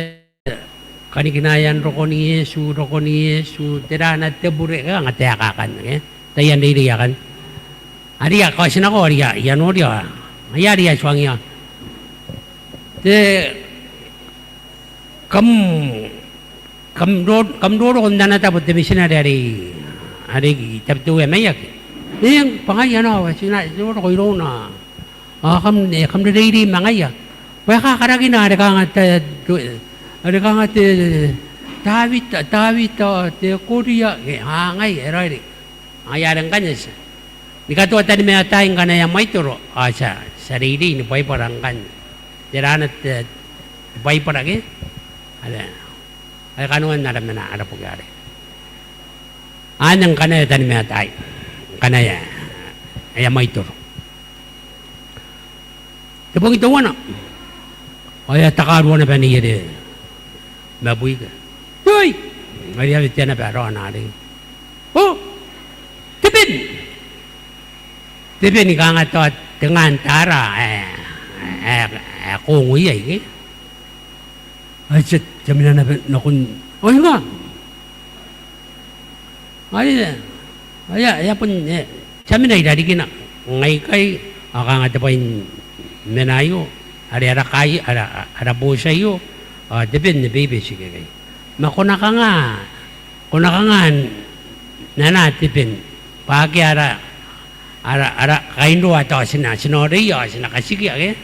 kanikinaean rokon Iesu, rokon Iesu, tera ana te bure, ke kanga taeka akanne, ke? Taian reirei akanne. Are I a kaotinako, are I a, I a noria. Ngaia are I a tuangiia. Te, kam, kam ro-, kam roroko n ana tabo te mitinare are, are i Tabiteuea Maiaki. Eng, bwa ngaia nao, ti na roroko irouna. Ao kam, e, kam rereirei ma ngaia. Bwa e kakarakina are kanga te, are kanga te, Tawita, Tawita, te Koria, e, a, ngaia, e raoiroi. Ngaia are ngkanne ti a. Ni katoa tanimaeao taai ngkana e a mwaitoro, ao ti a, ti a reirei ni Baibara ngkanne. Tera ana te, te Baibara ke? Are, are kanoan ara mena, ara boki arei. Anne ngkana e a tanimaeao taai. Ngkana e a, e a mwaitoro. Te bong teuana. Ao e a takarua naba neiere Mabuike. Ioi! Ngaia are te ana bwa raona arei. O! Te ben! Te ben kanga tao te ngaan tara ae, ae, ae ko ongo iai ke? Ai ti a, ti a mena naba nakon, ao inga. Ai, ai, ai, a bon, e, ti a mena i rarikina. Ngai ikai, ao kanga te bwai n mena aio, are ara kai, ara, ara booti aio, ao te ben e beibeti ikekei. Ma ko na kanga, ko na kanga n anaa te ben, bwa akea ara, ara, ara kainroa tao ti na, ti na oreia, ao ti na katikia ke?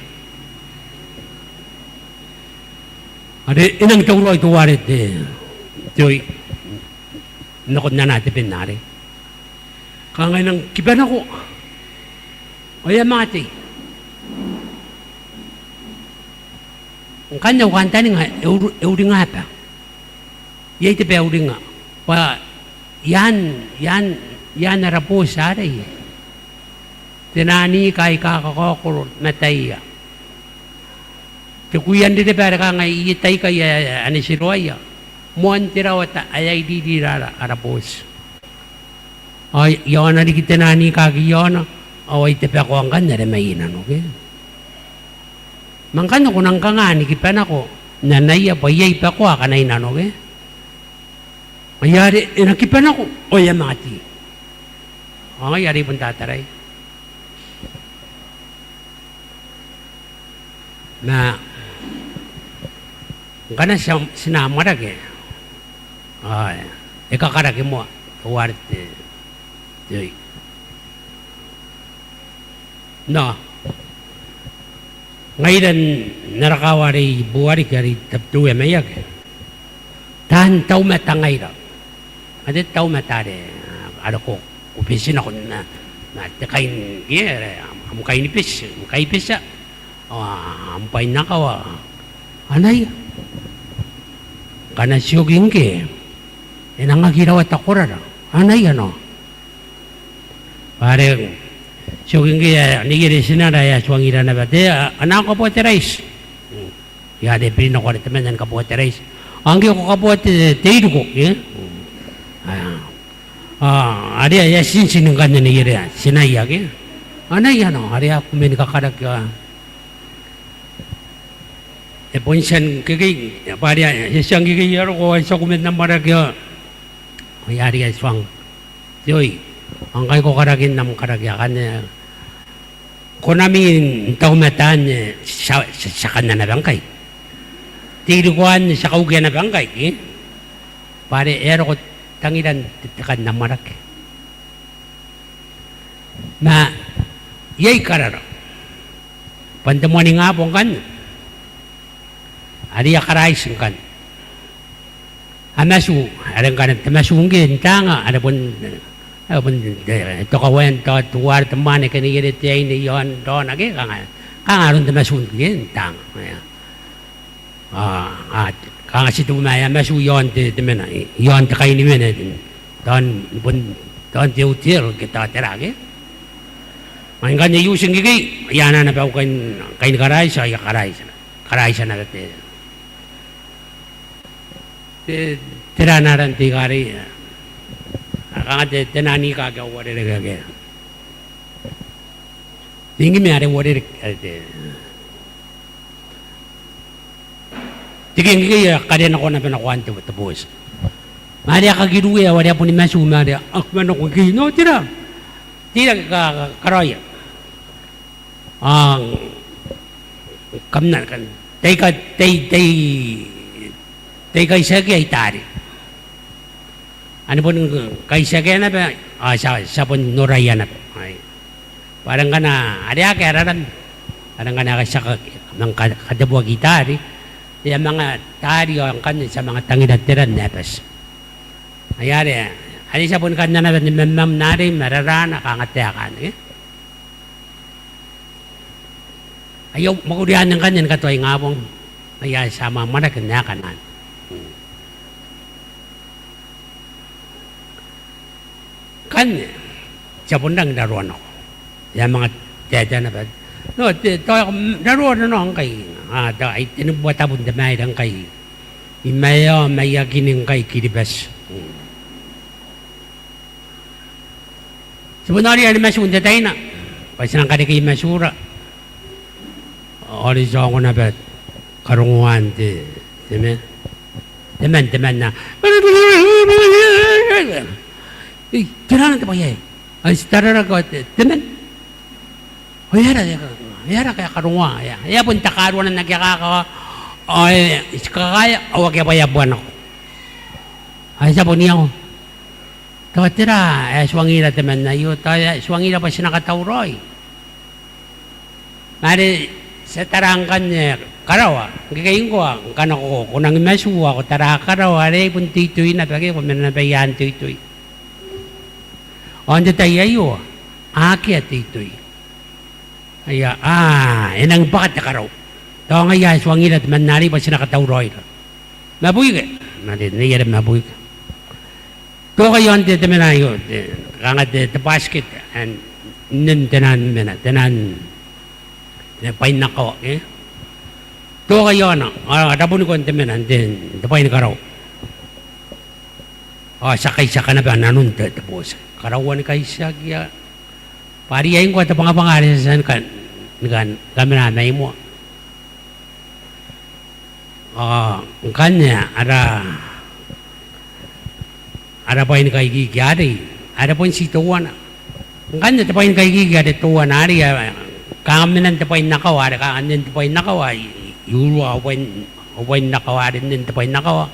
Are e nang tauraoi teuare te, te oi, nakon anaa te ben arei. Kanga e nang kiba nako. Ao e a mate. Ngkanne au kantaninga e ur-, e uringa bwa. Iai te bwai ae uringa. Bwa i aan, i aan, i aan ara booti arei. Te naan ika aika kakaokoro mataia. Te kuian rereba are kanga iai taikai ae, ae, ane tiroaia. Moan te rawata ae a iririra ara, ara booti. Ao i aona riki te naan ika ake i aona, ao ai te bakoa ngkanne are mai nano ke? Ma ngkanne ko nang kanga ni kiba nako n anaia bwa iai bakoa akana i nano ke? Ngaia are e na kiba nako, ao e a mate. Ao ngaia are i bon tatarai. Ma ngkana ti a, ti na amwarake, ao e kakaraki moa teuare te, te oi. Nao ngaira n ara kaawa are i Buariki are i Tabiteuea Maiaki, taan taumata ngaira. Ao te taumata are, are ko, ko beti nako ma, ma te kain, e, am, am kainibeti, am kaibeti, ao am bwainakawa. Anaia. Ngkana ti oki ngkoe, e nang aki rawata korara. Anaia nao. Bwa are ti oki ngkoe, neierei tinara ae a tuangira naba te, a, a nako kaboa te raiti. Mm. Ia are biri nako are temanna ni kaboa te raiti. Ao ngke ko kaboa te, te iriko ke? Mm. A, a, are e a tintin ngkanne neierei tinaia ke? Anaia nao, are a kume ni kakaraki, a. E bon tia n kekei, bwa are e a tia n kekei, e a roko, e a tia kume n amwarake, a. Ao are e a tuanga. Te oi, ao ngkai ko karaki n am karaki akanne, ko na mii n taumata anne, ti a, ti a, ti a kanna naba ngkai. Te iriko anne ti a kaukia naba ngkai, e? Bwa are e a roko tangiran te, te kan amwarake. Ma iai karara. Bwa n te moaningabong ngkanne, are e a karaiti ngkanne. A matu, are ngkana te matu ngke n taanga, are bon, are bon, e, te kawaen tao teuare te mwaane ke neierei te aine i aon raona ke, kanga, kanga aron te matu ngke n taanga. E. A, a, kanga ti tuma e a matu i aon te, te mena, i aon te kainiwene, tao bon, tao te hotel ke tao tera ke. Ma ngkanne e uti ngkekei, e a anaa naba au kain, kaini karaiti, ao e a karaiti, karaiti naba te, te, tera ana aran te ika arei, a, kanga te, te naan ika ake a uarereke ake. Te ingime are uarereke, are te, te kengkei e a karea nako naba nakoan te, te booti. Ma are a kakiruea, ao are a boni matu, ma are a, a kume nako ngkekei. Nao, tera? Tera ae ka, ka, karaoia? A, kam na, kam, tai ka, tai, tai, tai kaitiakia i taari. Ane boni kaitiakia naba, a, ti a, ti a boni noraia naba. Ai. Bwa are ngkana, are akea raran, are ngkana a kaitiakaki, a manga ka, kateboaki i taari, e a manga taari ao ngkanne ti a manga tangira te ran ae bati. Ai are, are ti a boni kanna naba ni mammam n arei, ma raraana, kanga taekan, e? Ai au mwakuri anne ngkanne ni katoa ingabong. Ai ti a mwamwanaki n aekan anne. Ngkanne, ti a bon rangi n raroa nako. E a manga taetae naba. Nao, te, tao, raroa nano ngkai. A, tao, ai tenibubua tabun te maira ngkai. I maeao, maiakini ngkai Kiribati. Ti bon noria ni matu n te taina bwa ti nang karekei matura. Ao ti ongo naba karongoan te, te man, te man, te man na. Ei, tera te bwai aei? Ai ti tararake ao te, te man. Ao e aera, e aera, e aera ae karongoa, e a, e a bon takaruana n akea kakawa, ao e, ti kakaea, ao akea bwai ae bua nako. Ai ti a bon iango. Tao tera ae tuangira te man aio, tao e tuangira bwa ti na katauraoi. Ma are ti a tara ngkanne karawa, ngkekei ngkoa, ngkana ko, ko nangi matu ao ko tara karawa, are ai bon te itoi naba ke, ko mena naba i aan te itoi. Ao n te tai aio, akea te itoi. Aia, a, e nangi bwaka te karau. Tao ngaia ae tuangira te man arei bwa ti na katauraoira. Mabui ke? Ma te, nei are mabui ke. Toka i aon te, te mena aio, te, kanga te, te basket, ae nnen te naan mena, te naan, te bwain akawa, e? Toka i aona, ao rabuniko n te mena, n te, te bwai ni karau. Ao ti a kaitiaka naba nanon te, te booti. Karaua ni kaitiakia. Bwa riai ngkoa te bwangabwanga are ti a tia ni ka, ni ka, ni kamena mai moa. Ao ngkanne ara, ara bwai ni kaikiki arei, are bon ti teuana. Ngkanne te bwai ni kaikiki are teuana arei, a, kanga menan te bwai n akawa, are kanga nnen te bwai n akawa, i, i urua au bwai n, au bwai n akawa, are nnen te bwai n akawa.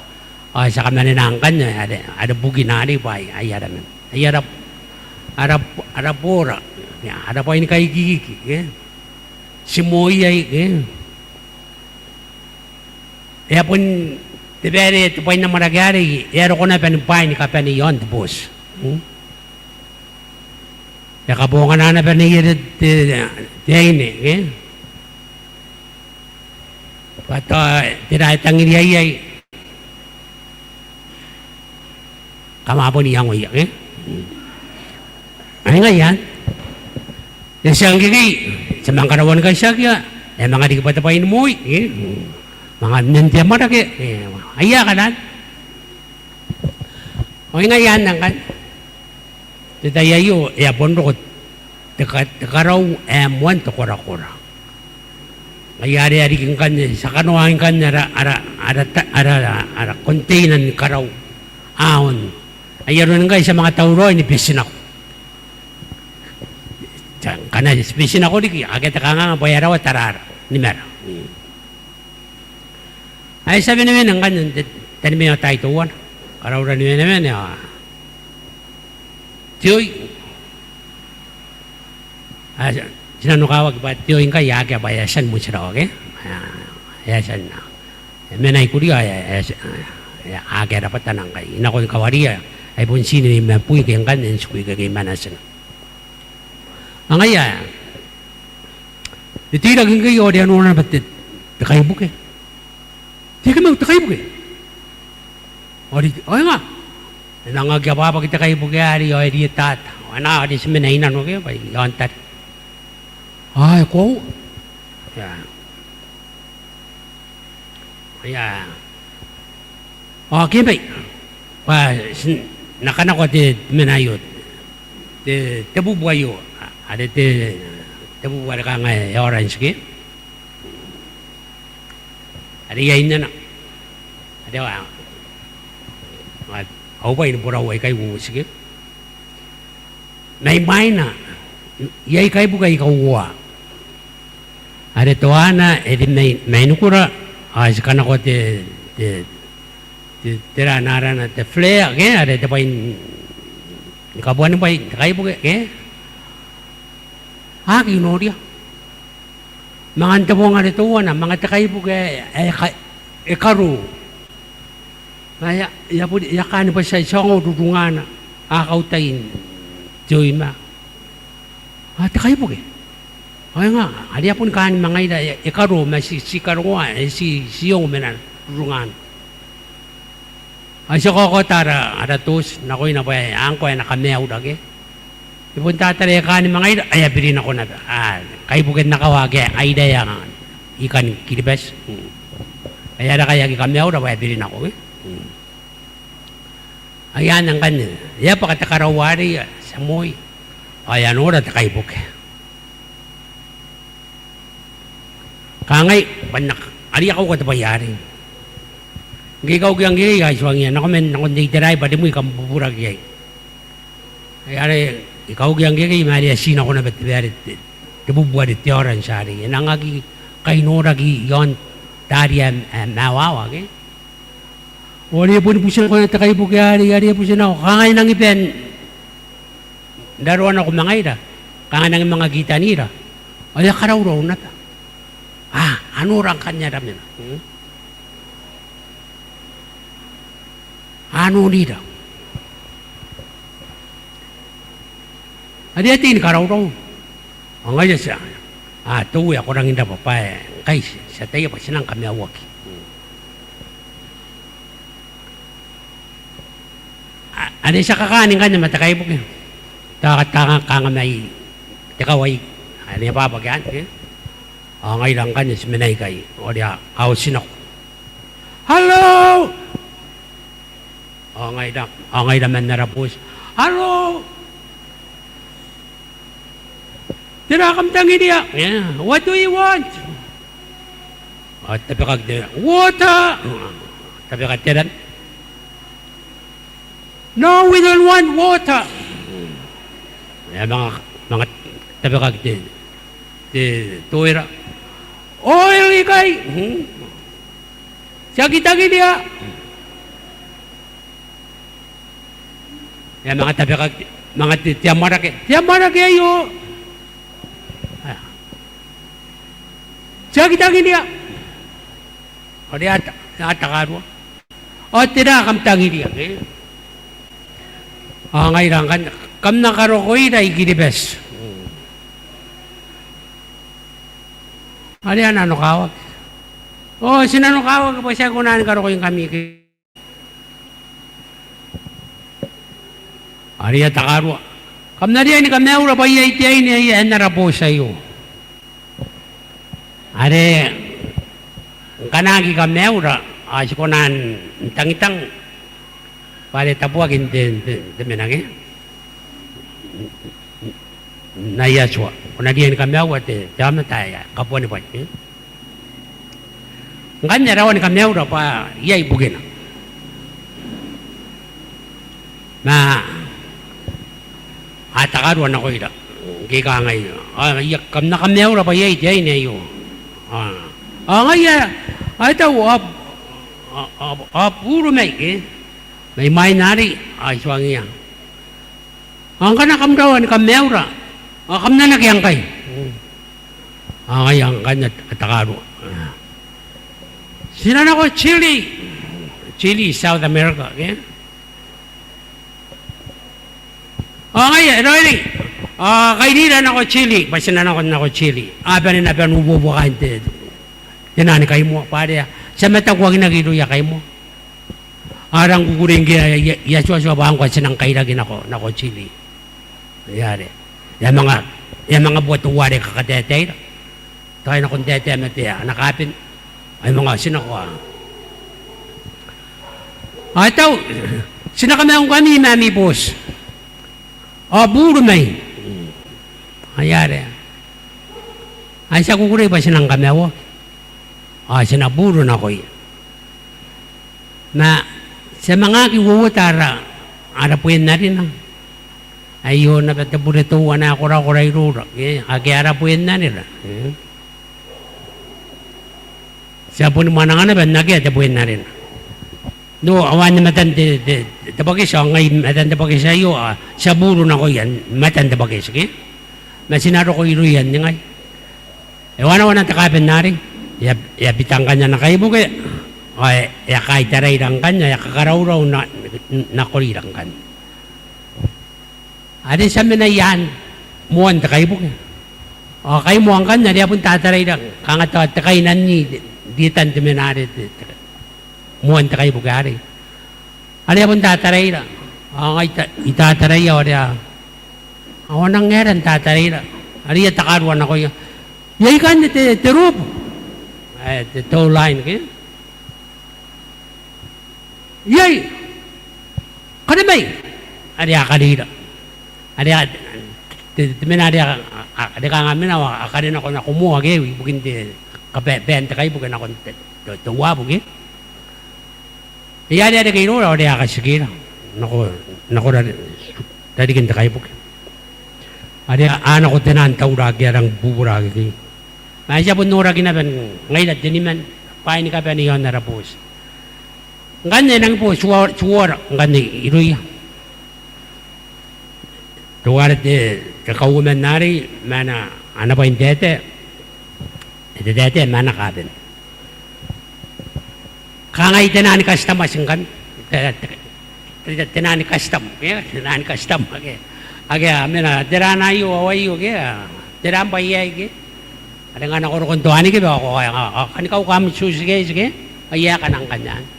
Ao ti a kamanena ngkanne are, are bukina arei bwa ai, ai ara man. Ai ara, ara, ara bora, ia, ara bwai ni kaikiki, e? Ti moi iai, e? E a bon te baere, te bwai n amwarake arei, e a roko naba ni bwaai ni kabane i aon te booti. Mm? E a kabongana naba neiere te, te aine, e? Bwa tao tera ae tangiriia iai. Kam a bon iangoia, e? Ai ngaia anne. E tia ngkekei, ti a manga karaua ni kaitiakia, e a manga riki bwa te bwai ni moi, e? Manga nnen te amwarake, e? Ai akana anne. Ao ngaia anne ngkanne. Te tai aio e a bon roko te ka, te karau ae moan te korakora. Ngaia are e a riki ngkanne, ti a kanoa ngkanne ara, ara, ara ta, ara, ara, ara container ni karau. Aon. Ai aron ngkai ti a manga tauraoi ni beti nako. Ti a, ngkana ti beti nako riki, akea te kanganga bwa e a rawa tarara. Ni mara. Mm. Ai ti a wenewene ngkanne n te, teniman ao tai teuana. Karaura ni wenewene, ao te oi. Ai ti, ti nanokawaki bwa te oi ngkai akea bwa e a tia ni motirawa ke. A, e a tia n, e mena ikuria, e, e, e, akea rabwatana ngkai. I nako ni kawaria, ai bon ti ni mabui ke ngkanne n tiku ikekei manatina. Ao ngaia, e teirake ngkekei ao are e a nora naba te, te kaibuke. Te kamau te kaibuke. Ao are, ao e nga. E nang aki abwabwaki te kaibuke arei ao e rietata. Ao e na, ao are ti mena i nano ke, bwa i aon tari. Ao e koaua. Ia. Ia. Ao ke bwai. Bwa ti na kanakoa te mena aio. Te, te bubu aio. Are te, te bubu are kanga e orange ke. Are iai nena. Are a, a, au bwai ni borau aikai uoua ti ke. Mai mwaina, iai kaibuke aika uoua. Are teuana e ri mai, mai nikura, ao ti kanakoa te, te, te, tera ana arana, te flare, ke, are te bwai ni, ni kabuanibwai, te kaibuke, ke. A aki noria. Manga n te bong are teuana, manga te kaibuke ae, ae ka, e karo. Ma e a, e a boni, e a kaani bwa ti a, ti a ongo rurungana, a kautai n te oi ma. A te kaibuke. Ao e nga, are e a boni kaani ma ngaira, e, e karo, ma ti, ti karongoa, e ti, ti ongo menana, rurungana. Ao ti a kaokaota ara, ara tooti, nakoina bwa e, ngkoa e na kamaiura ke. E bon tatara e kaani ma ngaira, ao e a biri nako naba. A, kaibuke n akawa ake a iraea i kani Kiribati. Mm. Ao e a raka e aki kamaiura bwa e a biri nako, e? Mm. Ai anne ngkanne, e a bwaka te karau arei, ti a moi. Ao e a nora te kaibuke. Kangai, bwa N na aria kauka te bwai arei. Ngke I kaukia ngkekei ao I tuangiia, nako man nakon te itera aei bwa rimwi kam bubura iai. Ai are I kaukia ngkekei ma are e a ti nako naba te baere te, te bubu are te aora n tia arei. E nang aki kai noraki i aon taari ae, ae mawawa ke. Ao are e boni buti nako te kaibuke arei, are e buti nako, kanga e nangi bae n raroa nako ma ngaira, kanga e nangi manga kitanira. Ao e a karaurau naba. A, a nora ngkanne ara mena. Mm. A norira. Are e a tei ni karaurau. Ao ngaia ti a, a, te Uea, ko rangi n rabwa bwa e, ngkai ti, ti ataia bwa ti nang kamaiuaki. A, are ti a kakaani ngkanne ma te kaibuke. Ta, ta, kanga mai te kawai. Are e a bwabwaki anne. Ao ngaira ngkanne ti mena ikai. Ao are a, a oti nako. Hello! Ao ngaira, ao ngaira man ara booti. Hello! Tera kam tangiria? Yeah. What do you want? Ao tabekaki te, water! Tabeka te ran. No, we don't want water. E a manga, manga tabekaki te, te toera. Oil ikai. Hmm. Ti aki tangiria. E a manga tabekaki, manga te, te amwarake. Te amwarake aio. Aia. Ti aki tangiria. Ao are a ta, a takarua. Ao tera kam tangiria, e? Ao ngaira ngkanne, kam na karokoira i Kiribati. Are a nanokawaki. O, ti nanokawaki bwa ti aki kona ni karokoingkami ke. Are a takarua. Kam na riai ni kamaiura bwa iai te aine ae n ara booti aio. Are ngkana aki kamaiura, ao ti kona n tangitang bwa are tabuaki n te, te, te mena ke. N aia tua. Ko na riai ni kamaiua te, te aomata ae kabuanibwai, e. Ngkanne a rawa ni kamaiura bwa iai bukina. Ma a takarua nakoira. Ngke kangai, a, ia, kam na kamaiura bwa iai te aine aio. A, a, ngaia, a, e tau, a, a, a, a buru mai, e. Mai mwaina arei, a, I tuangiia. Ao ngkana kam rawa ni kamaiura, ao kam na nakea ngkai. Ao ngaia ngkanne a takarua. Ti na nako Chile. Chile, South America, ke? Ao ngaia, e raoiroi. Ao kairira nako Chile, bwa ti na nako, nako Chile. A bane naba n ubuabuaka n te, te naan kaimoa, bwa are ti a matakuakinaki irouia kaimoa. A rang kukurei ngke a, a, a tuatua bwa ngkoa ti nang kairaki nako, nako Chile. Ai are. E a manga, e a manga bua teuare kakataetaera. Tao e nakon taetae ma te, ana kaben. Ai manga ti nako a. A tau, ti na kamaiungkami ma ami booti. Ao buru mai. Ai are. Ai ti a kukurei bwa ti nang kamaiuaki. Ao ti na buru nakoia. Ma ti a manga aki uouota ara, ara bwenarina. Aio naba te bure teuana ae korakora iroura, e, ake ara bwenarina, e. Ti a boni mwananga naba n akea te bwenarina. No, ao anne matan te, te, te bwaketi, ao ngai matan te bwaketi aio, a, ti a buru nakoia, matan te bwaketi, ke? Ma ti na roko irouia n ningai. E wanawana te kaben arei, e a, e a bita ngkanne ana kaibuke, ao e, e a kaitaraira ngkanne, e a kakaraurau na, nakorira ngkanne. Are ti a mena i aan moan te kaibuke. Ao kaimoa ngkanne, are e a bon tataraira, kanga tao te kainanni, rietan te mena are te, te, moan te kaibuke arei. Are e a bon tataraira. Ao ngai ta, I tataraia ao are a, ao a nang aera n tataraira. Are e a takarua nakoia. Iai ikanne te, te rope. E, te tow line, ke? Iai. Kanamai! Are a karira. Are a, te, te mena are a, a, a, are kanga mena ao a kare nako, nako moa ke, ibukin te, kabaean te kaibuke nakon te, te, te uabu ke. Ai are a reke iroura ao are a katikira nako, nako rari, rarikin te kaibuke. Are a nako tenaan taura ake a rangi bubura akekei. Ma ai ti a bon noraki naba ngaira teniman, bwaai ni kabane i aon ara booti. Ngkanne e nangi bo tuoara, ngkanne irouia. Teuare te, te kauoman arei, ma ana, ana bwai n taetae, e tataetae ma ana kaaben. Kangai tenaan customer ngkanne, te, te, te, tenaan customer, e, tenaan customer, ake, ake a mena, tera ana aio, ao aio ke, a, tera am bwai aei ke. Are ngkana ko roko n toa ni kiba, ao ko, ao, ao, kani kauka am tiuti ke, ti ke, ao e a kanangkan.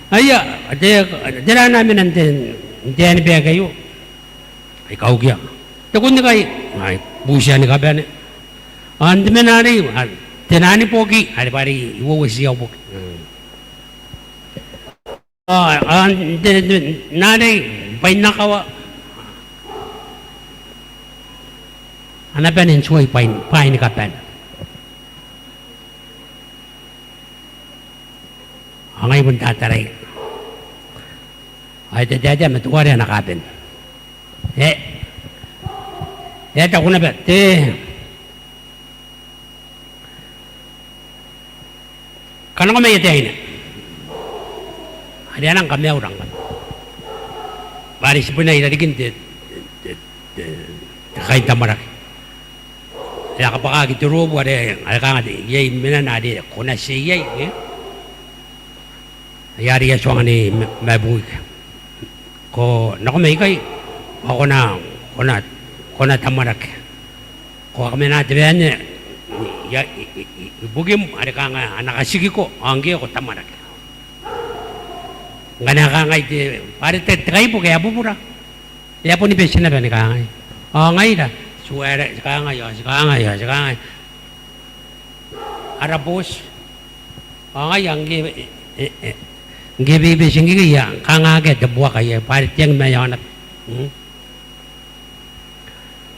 Aia, te, tera ana mena n te, n te ani bag aio. Ai kaukia. Te kunnikai, ai, butia ni kabane. Ao n te mena arei, a, tenaan boki, are bwa are i uouoti au boki. Mm. A, a, n te, n te, n arei, bwain akawa. Ana bane n tuai bwain, bwaai ni kabane. Ao ngai bon tatarai. Ao e tataetae ma teuare ana kaaben. E, e taku naba, te, Ka nako mai ataeina. Are a nang kamaiura ngkanne. Bwa are ti bwenai i rarikin te, te, te, te kain tamwarake. Are a kabwakaki te roobu are, are kanga te, iai menana are ko na tia iai, e? Ai are I a tuangnga Nei Ma-, Mabuike. Ko nako mai ikai, bwa ko na, ko na, ko na tamwarake. Ko a kamena te bwai anne, ia, i, i, i, ibukim, are kanga a na katikiko, ao ngke ko tamwarake. Ngkana kangai te, bwa are te, te kaibuke e a bubura. E a boni beti naba ni kangai. Ao ngaira, ti waera, ti kangai, ao ti kangai, ao ti kangai. Ara booti. Ao ngaia ngke, e, e, e, ngke e bebeti ngkekei, ia, kanga akea te buaka iai, bwa are te ang mai aona. Mm.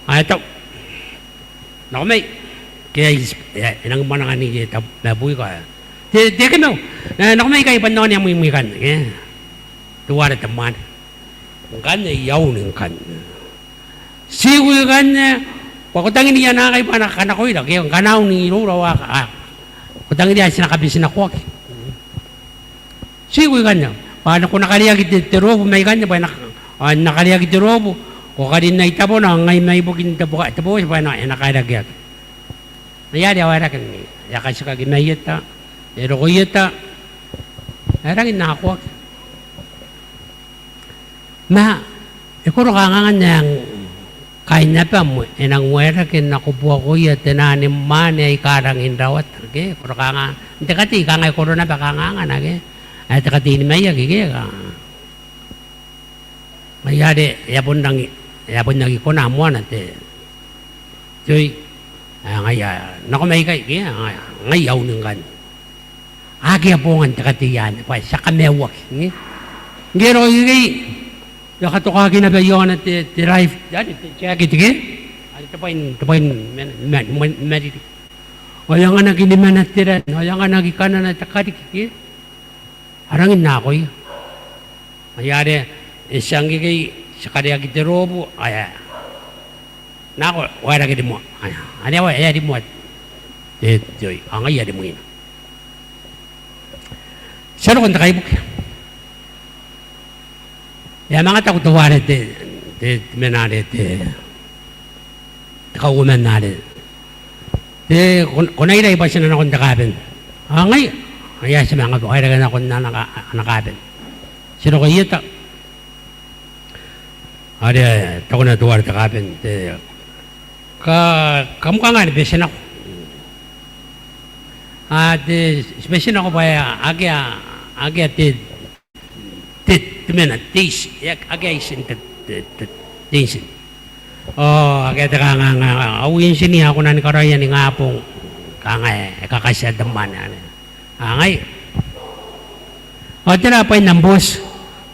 Ao e tau. Nako mai. Ke ai, e, e nangi mwananga Nei Mabuike. Te, te kemau. E, nako mai ikai bwa N na onea mwimwi ikanne, e. Teuare te mwaane. Ngkanne I a uni ngkanne. Tiku ikanne, bwa ko tangiria naakai bwa a na kanakoira, ke ngkana a uni iroura ao a, a, ko tangiria ae ti na kabitinakoaki. Tiku ikanne, bwa ko na kareaki te, te roobu mai ikanne, bwa e na, ao N na kareaki te roobu, ko karin ai tabona, ao ngai mai bukin te bo-, te booti, bwa e na, e na kaerakeaki. Ai are a waerake ni, e a katikaki mai eta, e roko i eta, e rangi n akoaki. Ma, e koro kangaanga ae kaain abam e nang waerake nako buakoia te naan mwaane aika rangi n rawata, ke? E koro kangaanga, n te katei kangai e koro naba kangaanga, ke? Ae te katei ni maiaki, ke? Ka. Ngaia are, e a bon rangi, e a bon aki kona moana te, te oi, ae ngaia, nako mai ikai, ke, ngaia, ngaia I a uni ngkanne. Akea bongan te katei anne, bwa ti a kamaiuaki, nge. Ngke e roko ikekei, e a katokaki naba i aona te, te life, are te jacket, ke. Are te bwain, te bwain, man, man, man, mariri. Ao e anganaki ni mana te ran, ao e anganaki kanana te kariki, ke. A rangi n akoia. Ngaia are, e tia ngkekei, ti kareaki te roobu, ao e a nako, waerake rimoa. Ao e a, are e a wae, e a rimoa. Te, te oi, ao ngaia rimwina. Ti a roko n te kaibuke. E a manga taku teuare te, te, te mena are te, te kauoman are. Te, ko, ko na irai bwa ti na nakon te kaaben. Ao ngaia, ngaia ti a manga waerake nakon ana ka-, ana kaaben. Ti roko i eta. Are, e taku naba teuare te kaaben, te, ka, kam kanga ni beti nako. A, te, ti beti nako bwa e, akea, akea te, te, te mena, te iti, e, akea itin te, te, te, te intin. Ao, akea te kanganga, au intin ae ko na ni karaoia ningabong, kanga e, e kakatia te mwaane anne. Ao ngaia. Ao tera bwain am booti?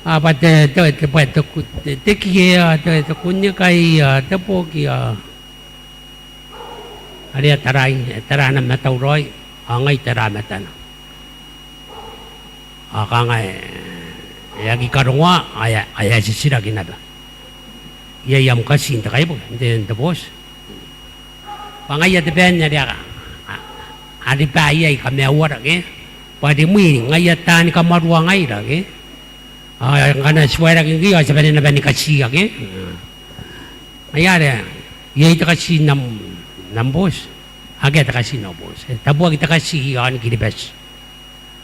A bwa te, te, te, bwa te ku-, te, te kie, a te, te kunnikai, a te boki, a are a tarai, e tara ana matauraoi, ao ngai I tara matana. Ao kanga e, e aki karongoa, ao e a, ao e a titiraki naba. Iai am kati n te kaibuke, n te, n te booti? Bwa ngaia te bwai are a, a, a riba iai kamaiuara ke. Bwa rimwi ngaia taani kamarua ngaira ke. Ao ngkana ti waerake ngke, ao ti a bane naba ni katiia ke. Ngaia are, iai te kati n am, n am booti? Akea te kati n au booti. E tabuaki te kati i aon Kiribati.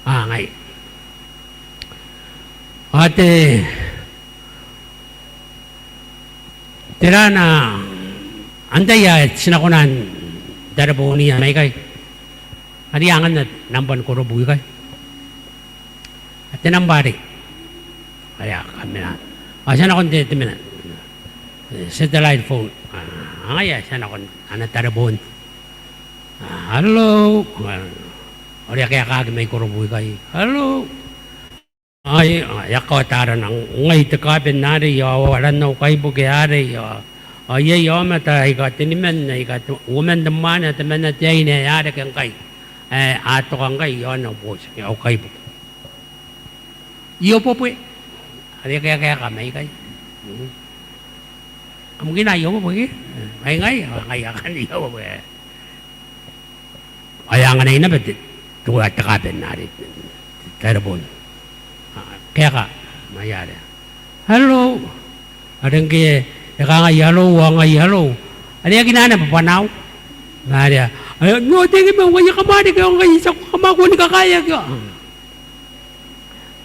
Ao ngaia. Ao te, tera ana, antai ae ti na kona n tarebooniia mai ikai? Are anganna nambwan korobu ikai. A te nambwa arei. Are a kamena. Ao ti a nakon te, te mena. E, satellite phone. A, ngaia ti a nakon ana tareboon. A, hello. A, are a kaekaaki mai korobu ikai. Hello. Ai, a, e a kaota arana, ngai te kaben arei, ao aran au kaibuke arei, ao, ao iai aomata aika teniman, aika te, uoman te mwaane, ao temanna te aine ae a reke ngkai. Ae a toka ngkai i aon au booti, au kaibuke. Iobobwe. Are e kaekaaki mai ikai. Mm. Kam kina Iobobwe ke? Mai ngai, ao ngai akanne Iobobwe. Ao e anganai naba te, te, te kaben arei, te, te tareboon. A, kaeka, mai are. Hello. Are ngke e kangai hello, ao ngai hello. Are e aki naba bwanau. Ma are, are, no, thank you, ma, ngaia kam a reke, ao ngai I taku kam a kona ni kakaeaki.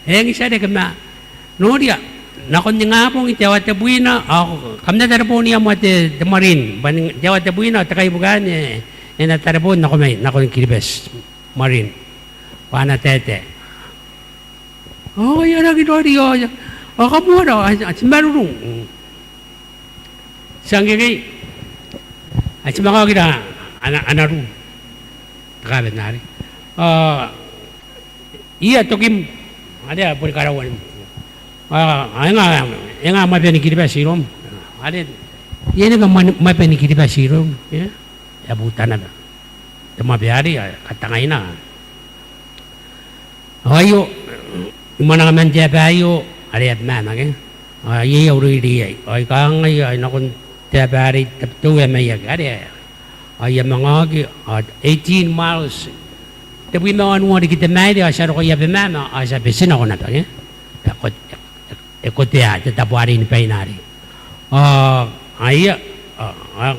E eng, ti a reke ma. Noria, nakon ningabong te aoa tebwina, ao kam na tarebooniia moa te, te Marine, bwa n te aoa tebwina, ao te kaibuke anne, e na tareboon nako mai, nakon Kiribati, Marine. Bwa a na taetae. Ao e a raki raoiroi, ao e a, ao kam ora, a, a ti marurung. Mm. Ti a ngkekei. A ti manga okira ana, ana ruu. Te kaben arei. Ao ia tokim, are a boni karaua ni. A, a, e nga, e nga mwabe ni Kiribati iroum. Are, iai naba mwa-, mwabe ni Kiribati iroum, e? E a buta naba. Te mwabe arei, a, katangaina. Ao aio, I mwananga man te aba aio, are Abemama ke. Ao iai au reirei iai. Ao I kangai, ao I nakon te aba arei, Tabiteuea Maiaki, are. Ao I a manga oki, ao eighteen miles. Tebwi ma wanua riki te maire, ao ti a roko i Abemama, ao ti a beti nako naba ke. E a kot-, e, e, e kotea te tabo arei ni baina arei. Ao, aia, ao, ao,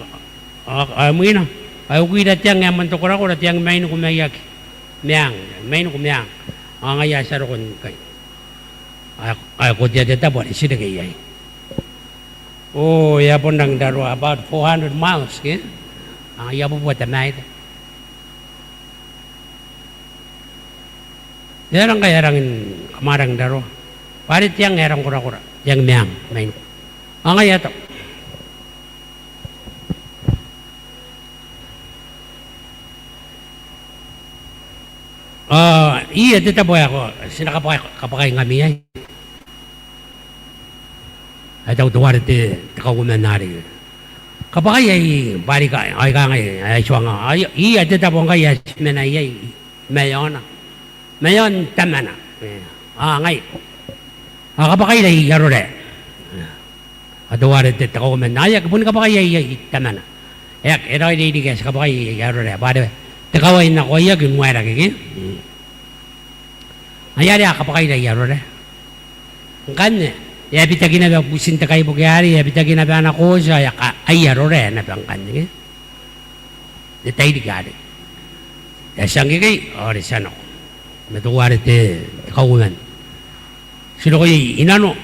ao, ao imwina, ao e uki ira te ang ae moan te korakora, te ang Mainiku Maiaki. Meang, Mainiku Meang. Ao ngaia ti a roko ngkai. Ao, ao e kotea te tabo are ti reke iai. O, e a bon rangi n raroa, about four hundred miles, ke? Ao ngaia bubua te maire. E aera ngkai e rangi n, kam a rangi n raroa? Bwa are te ang ae rang korakora, te ang Meang, Mainiku. Ao ngaia tao. Ao iai te tabo ae ko, ti na kabwa-, kabwakai ngkami iai. Ae tau teuare te, te kauoman arei. Kabwakai ae, bwa are I ka-, ao I kangai, ae I tuanga. Ao iai, iai te tabo ngkai ae ti mena iai, i maeaona. Maeaon tamana. E, ao ngai. Ao kabwakaira i Arorae. E. Ao teuare te, te kauoman. Ao e aki boni kabwakai iai, iai, i tamana. E aki, e raoiroi riki ae ti kabwakai i Arorae. Bwa are, te kawai n nako ae aki nuaerake ke. Mm. Ai are a kabwakaira i Arorae. Ngkanne, e a bitaki naba butin te kaibuke arei, e a bitaki naba ana kooti, ao e a ka-, ai Arorae naba ngkanne ke. N te tairiki arei. E a tia ngkekei, ao are ti a nako. Ma teuare te, te kauoman. Ti roko i, i nano.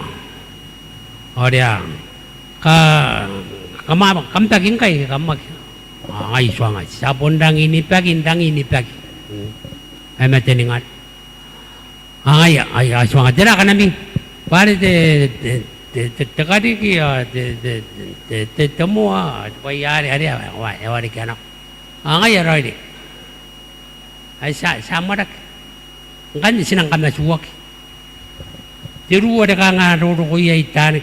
Ao are a, ka, kam a, kam baki ngkai, kam aki. Ao ngai I tuanga, ti a bon rangi ni baki, rangi ni baki. Mm. Ae ma te ninga. Ao ngaia, ao I a tuanga, tera kanami? Bwa are te, te, te, te, te kariki, ao te, te, te, te, te moa, ao te bwai are, are, ao, ao, e a wareki nako. Ao ngaia raoiroi. Ai ti a, ti a amwarake. Ngkanne ti nang kamatuaki. Te ruu are kanga a roroko iai taani,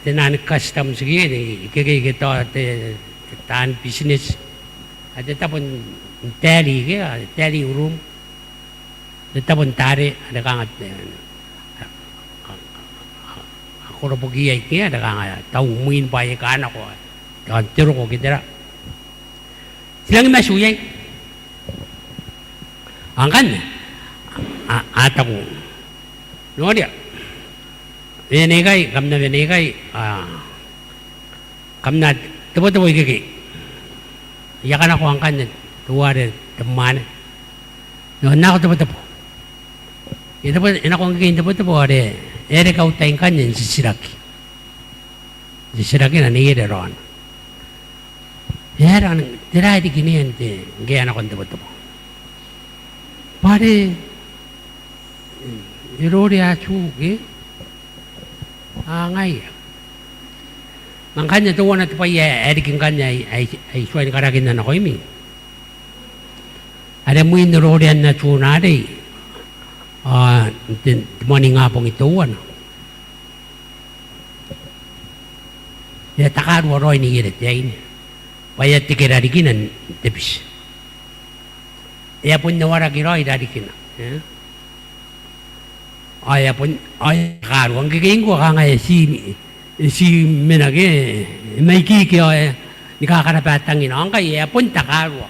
te naan custom, tiki, ikekei ke tao te, te taani business. Ae te tabo n tally, ke, a tally room. Te tabo n tare, are kanga, e, a, a, a, a koroboki iai, ke, are kanga tau mwin bwa e kanako, tao n te roko ke tera. Ti rangi ni matu iai. Ao ngkanne, a, a, a taku, noria, wene ikai, kam na wene ikai, a, kam na tebotebo ikekei. I a kanako ngkanne teuare te mwaane. Ao n nako tebotebo. E tebo, e nako ngkekei n tebotebo, are e reke au tai ngkanne n titiraki. Titirakina neiere raona. E aera ngkanne, tera ae rikinna n te, ngke e a nako n tebotebo? Bwa are e rore a tu, ke? A ngaia. Ma ngkanne teuana te bwai ae, ae riki ngkanne ae, ae, ae I tuai ni karakinna nakoimi. Are mwin rorean atuna arei, ao n te, te moaningabong teuana, e a takarua raoi neiere te aine. Bwa e a tekera rikina n te biti. E a bon awaraki raoi rarikina. E? Ao e a bon, ao e takarua. Ngkekei ngkoa kanga e ti, e ti mena ke, e maikiki ao e, ni kakaraba tangina. Ao ngkai e a bon takarua.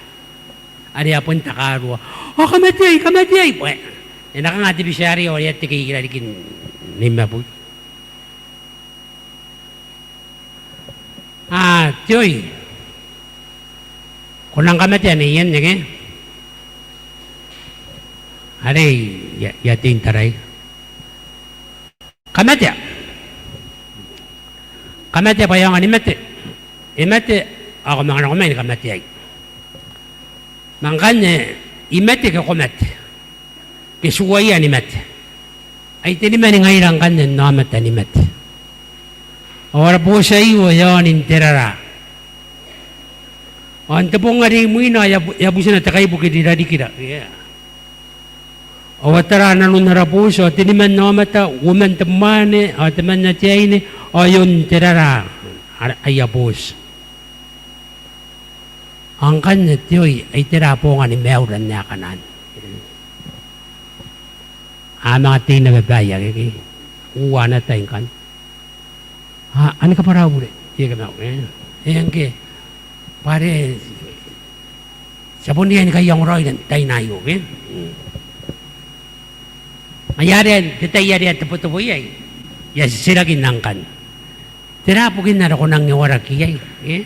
Are e a bon takarua. Ao kam a tia, kam a tia. Bwa e na kanga te biti arei ao e a teke i rarikin nimabwi. A, te oi. Ko nang kamatea neienne ke? Are I a, I a tei n tarai. Kamatea. Kamatea bwa e aonga ni mate. E mate, ao ko manga nako mai ni kamateai. Ma ngkanne I mate ke ko mate, ke tuaia ni mate. Ai teniman ngaira ngkanne n aomata ni mate. Ao ara booti aio e aoni n te raraa. Ao n te bong are imwina ao e a bu-, e a butina te kaibuke i rarikira. Ia. Ao a tara nanon ara booti, ao teniman aomata, uoman te mwaane, ao temanna te aine, ao e on n te raraa, ara, aia booti. Ao ngkanne te oi, ai tera bongan maiura n aekan anne? A manga tei naba baiia, ke, ke. Uoua ana tai ngkanne. A, a ni kabwara au bure, te kamaiu, e. E ngke, bwa are, ti a bon riai ni kaiangoraoira n taina aio, ke. Mm. Ngaia are, te tai are e a tebotebo iai, I a titiraki ngkanne. Tera bukin are ko nang awaraki iai, e?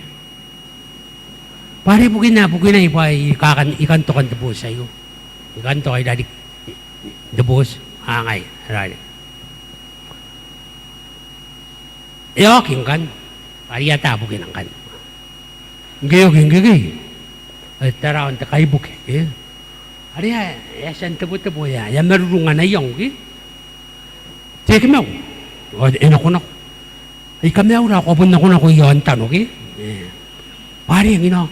Bwa are bukin ae bukinai bwa I kan, I kan toka n te booti aio. I kan toka i rarikin te booti. A ngaia, e raoiroi. E oki ngkanne. Bwa are I ata bukina ngkanne. Ngke e oki ngkekei, e tara aon te kaibuke, e. Are e a, e a tia n tebotebo, e a, e a marurung ana iango, ke? Te kamaiu. Ao e nakonako. Ai kamaiura ao ko a bon nakonako i aon tano, ke? E. Bwa are ngkana,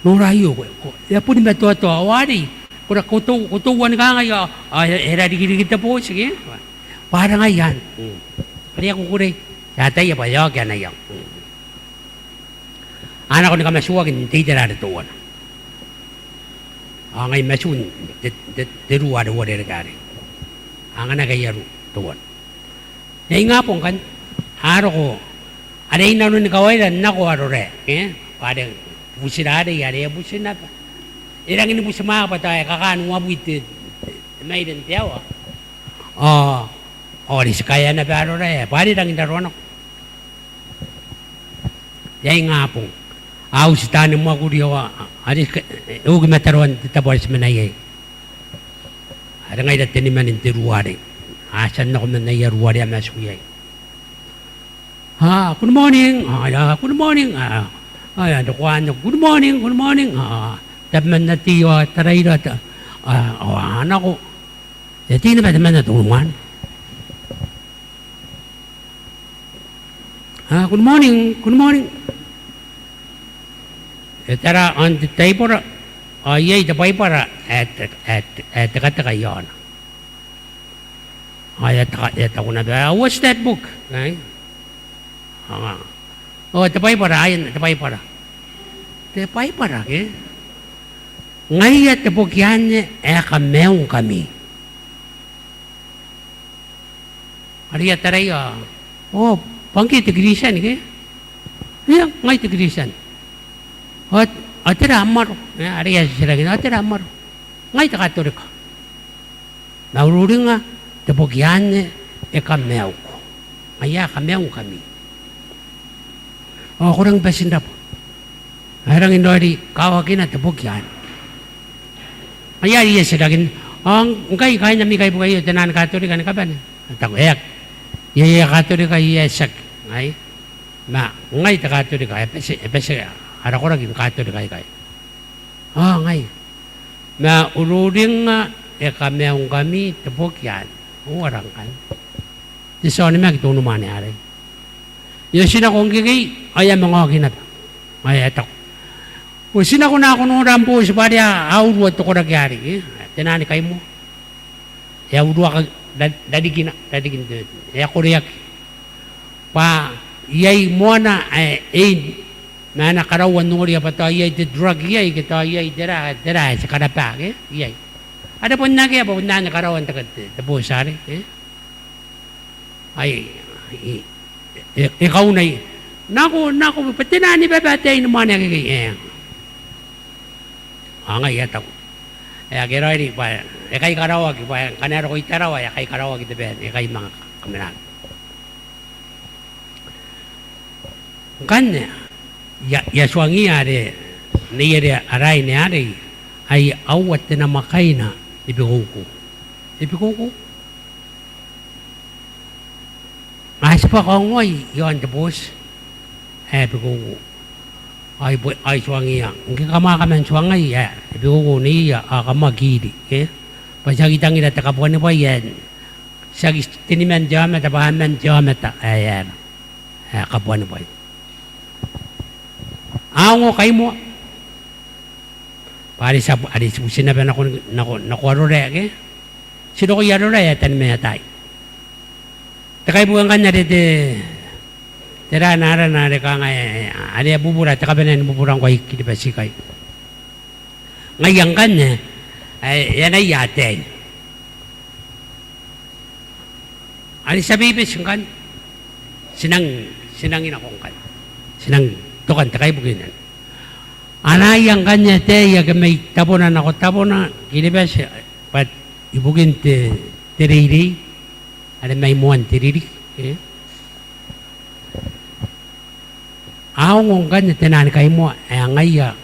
nora aio, ko, ko, e a boni matoatoa, ao arei, ko ra, ko tou, ko toua ni kangai, ao, ao e, e rarikiriki te booti, ke? Bwa are ngaia anne. Mm. Are e a kukurei. E ataia bwa e oki ana iango. Mm. A nako ni kamatuaki n te itera are teuana. Ao ngai matuun te, te, te ruu are uarereke arei. A anganaki aia ruu teuana. E a ingabong ngkanne, a roko, are i nanoni kawaira n nako Arorae, e? Bwa are butira arei, are e buti naba. E rangi ni buti mwaaka bwa tao e kakaan uabwi te, te, te maire n te aoa. Ao, ao are ti kaea naba Arorae, bwa are e rangi n raroa nako. E a ingabong. A uti taani mwakuri ao, are e, e, e oki mataroan te tabo are ti mena iai. Are ngaira teniman n te ruu arei. A tia n nako man aia ruu are a matu iai. A, good morning. A, ia, good morning. A, a, ia, te koaua, good morning, good morning. A, tabeman te tia, taraira, ta-, a, ao a nako. E a tei naba temanna te unimwaane. A, good morning, good morning. E tara aon te taibora, ao iai te Baibara ae te, ae te, ae tekateka i aona. Ao e a taka, e a taku naba, "What's that book?" Ai? Ao, "O, te Baibara, ai, te Baibara." "Te Baibara, ke?" "Ngaia te boki anne ae kamaiungkami." Are e a taraia, "O, bwa ngke te Kiritian, ke?" "Eng, ngai te Kiritian." "O, ao tera am aro?" E, are e a titirakinna, "Ao tera am aro?" "Ngai te Katorika." "Ma ururinga, te boki anne e kamaiuko. Ngaia ae kamaiungkami." "O, ko rangi bati n rabwa." Ao e rangi n raoiroi kawakina te boki anne. Ngaia are e a titirakinna, "Ao ngkai kaain ami kaibuke aio te naan Katorika ni kabane?" E taku, "E aki. Iai aia Katorika, iai ae tiaki." Ai? "Ma ngai te Katorika, e bati, e bati ara koraki ni Katorika ikai." "Ao ngaia." "Ma ururinga, e kamaiungkami te boki anne." Uara ngkanne. Te tia onimaki te unimwaane arei. E oti nako ngkekei, ao e a manga oki naba. Ao e a taku, "O, ti nako naba, ko nora am booti, bwa are a urua te koraki arei, e, te naan kaimoa." E a uruaki ra-, rarikina, rarikin te, e a koreaki. "Bwa iai moana ae ein, ma a na karaua n noria bwa tao iai te drug iai, ke tao iai tera, tera ae ti karaba, ke? Iai." Are bon akea, bwa bon anne karaoan te, te, te booti arei, e? Ai, e, e, e kaunai. "Nako, nako, bwa te naan baba te unimwaane akekei." "E." Ao ngaia e a taku, "E aki raoiroi, bwa e kai karaoaki, bwa ngkana e roko i Tarawa, e a kai karaoaki te bwai anne, e kai manga kamena." Ngkanne, e a, e a tuangiia are, neiere ara aine arei, ai aua te namwakaina ni bikoukou. E bikoukou? A tibwa kaongoai i aon te booti ae e bikoukou. Ao i bo-, ao i tuangiia, "Ngke kam a kaman tuangai ae e bikoukou neiei, ao kam a kiiri, e? Bwa tiaki tangira te kabuanibwai ae tiaki teniman te aomata, bwa aman te aomata ae e aera, ae kabuanibwai." A ongo kaimoa. Bwa are ti a bu-, are ti buti naba nako, nako, nako Arorae, ke? Ti roko i Arorae ae tanimaean ataei. Te kaibuke ngkanne are te, tera ana, arana are kanga, e, are e a bubura, te kabanea ni bubura ngkoa i Kiribati ikai. Ngaia ngkanne, e, e anaia ataei. Are ti a beibeti ngkanne. Ti nang, ti nangi nako ngkanne. Ti nang tokan te kaibuke anne. Anaia ngkanne ataei ake mai tabona nako tabona Kiribati, bwa ibukin te, te reirei, are mai moan te ririki, e? A ongo ngkanne te naan kaimoa ae ngaia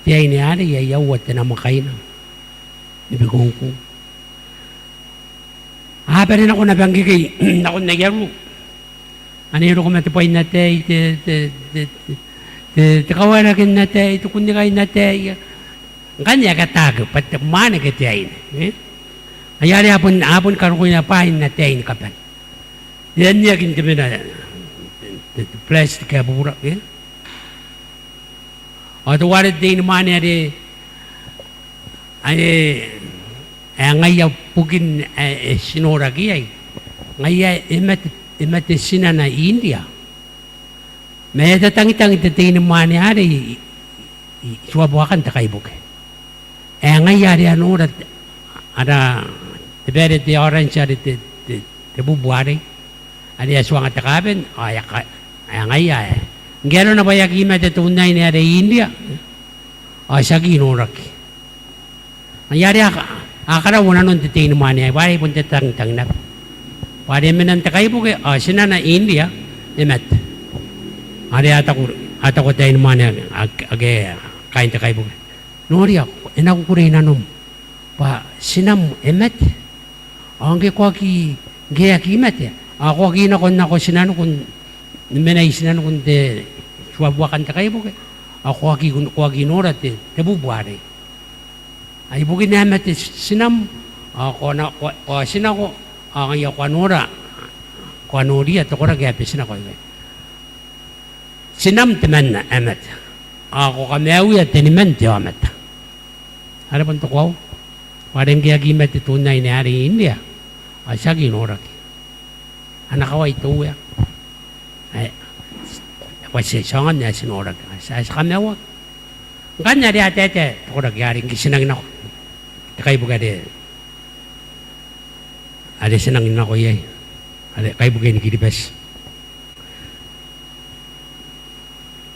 te aine arei, ai aua te namwakaina ni bikoukou. A bane nako naba ngkekei, nakon aia ruu. Ane e roko ma te bwai n ataei, te, te, te kawaerake n ataei, te kunnikai n ataei. Ngkanne e a kataaki bwa te mwaane ke te aine, e? Ai are a bon, a boni karokoia bwaai n ataei ni kabane. E anneaki n te mena, te, te plastic ae bubura, e? Ao teuare te unimwaane are, are, ae ngaia bukin ae, e, ti noraki iai. Ngaia e mate, e mate tinana i India. Ma e tatangitang te, te unimwaane arei i, i, i tuabuakan te kaibuke. Ae ngaia are a nora te, ara, te baere te orange are te, te, te bubu arei. Are e a tuanga te kaaben, ao e a ka-, ae ngaia ae. Ngke arona bwa e aki mate te unimwaane are i India, ao tiaki noraki. Ngaia are a ka-, a karaua nanon te, te unimwaane aei, bwa are bon te tangitang naba. Bwa are e mena n te kaibuke, ao tinana i India, e mate. Are a taku, a taku te unimwaane ake, ake, ake kaain te kaibuke. Noria, e na kukurei nanom. Bwa tinam e mate. Ao ngke ko aki, ngke e aki mate, ao ko aki nako, nako tinaniku n, mena i tinaniku n te tuabuakan te kaibuke, ao ko aki, ko aki nora te, te bubu arei. Ai bukin ae mate tinam, ao ko na, ko, ko a tinako, ao ngaia ko a nora, ko a noria te koraki ae betinako ikai. Tinam temanna ae mate, ao ko kamaiuia teniman te aomata. Are bon te koaua. Bwa are ngke e aki mate te unimwaane are i India, ao tiaki noraki. ana kawai te Uea. Ae, e bati ti aonga n ae ti noraki. Ae ti, ae ti kamaiuaki. Ngkanne are a taetae te koraki are ngke ti nangi nako. Te kaibuke are, are ti nangi nako iai. Are kaibuke ni Kiribati.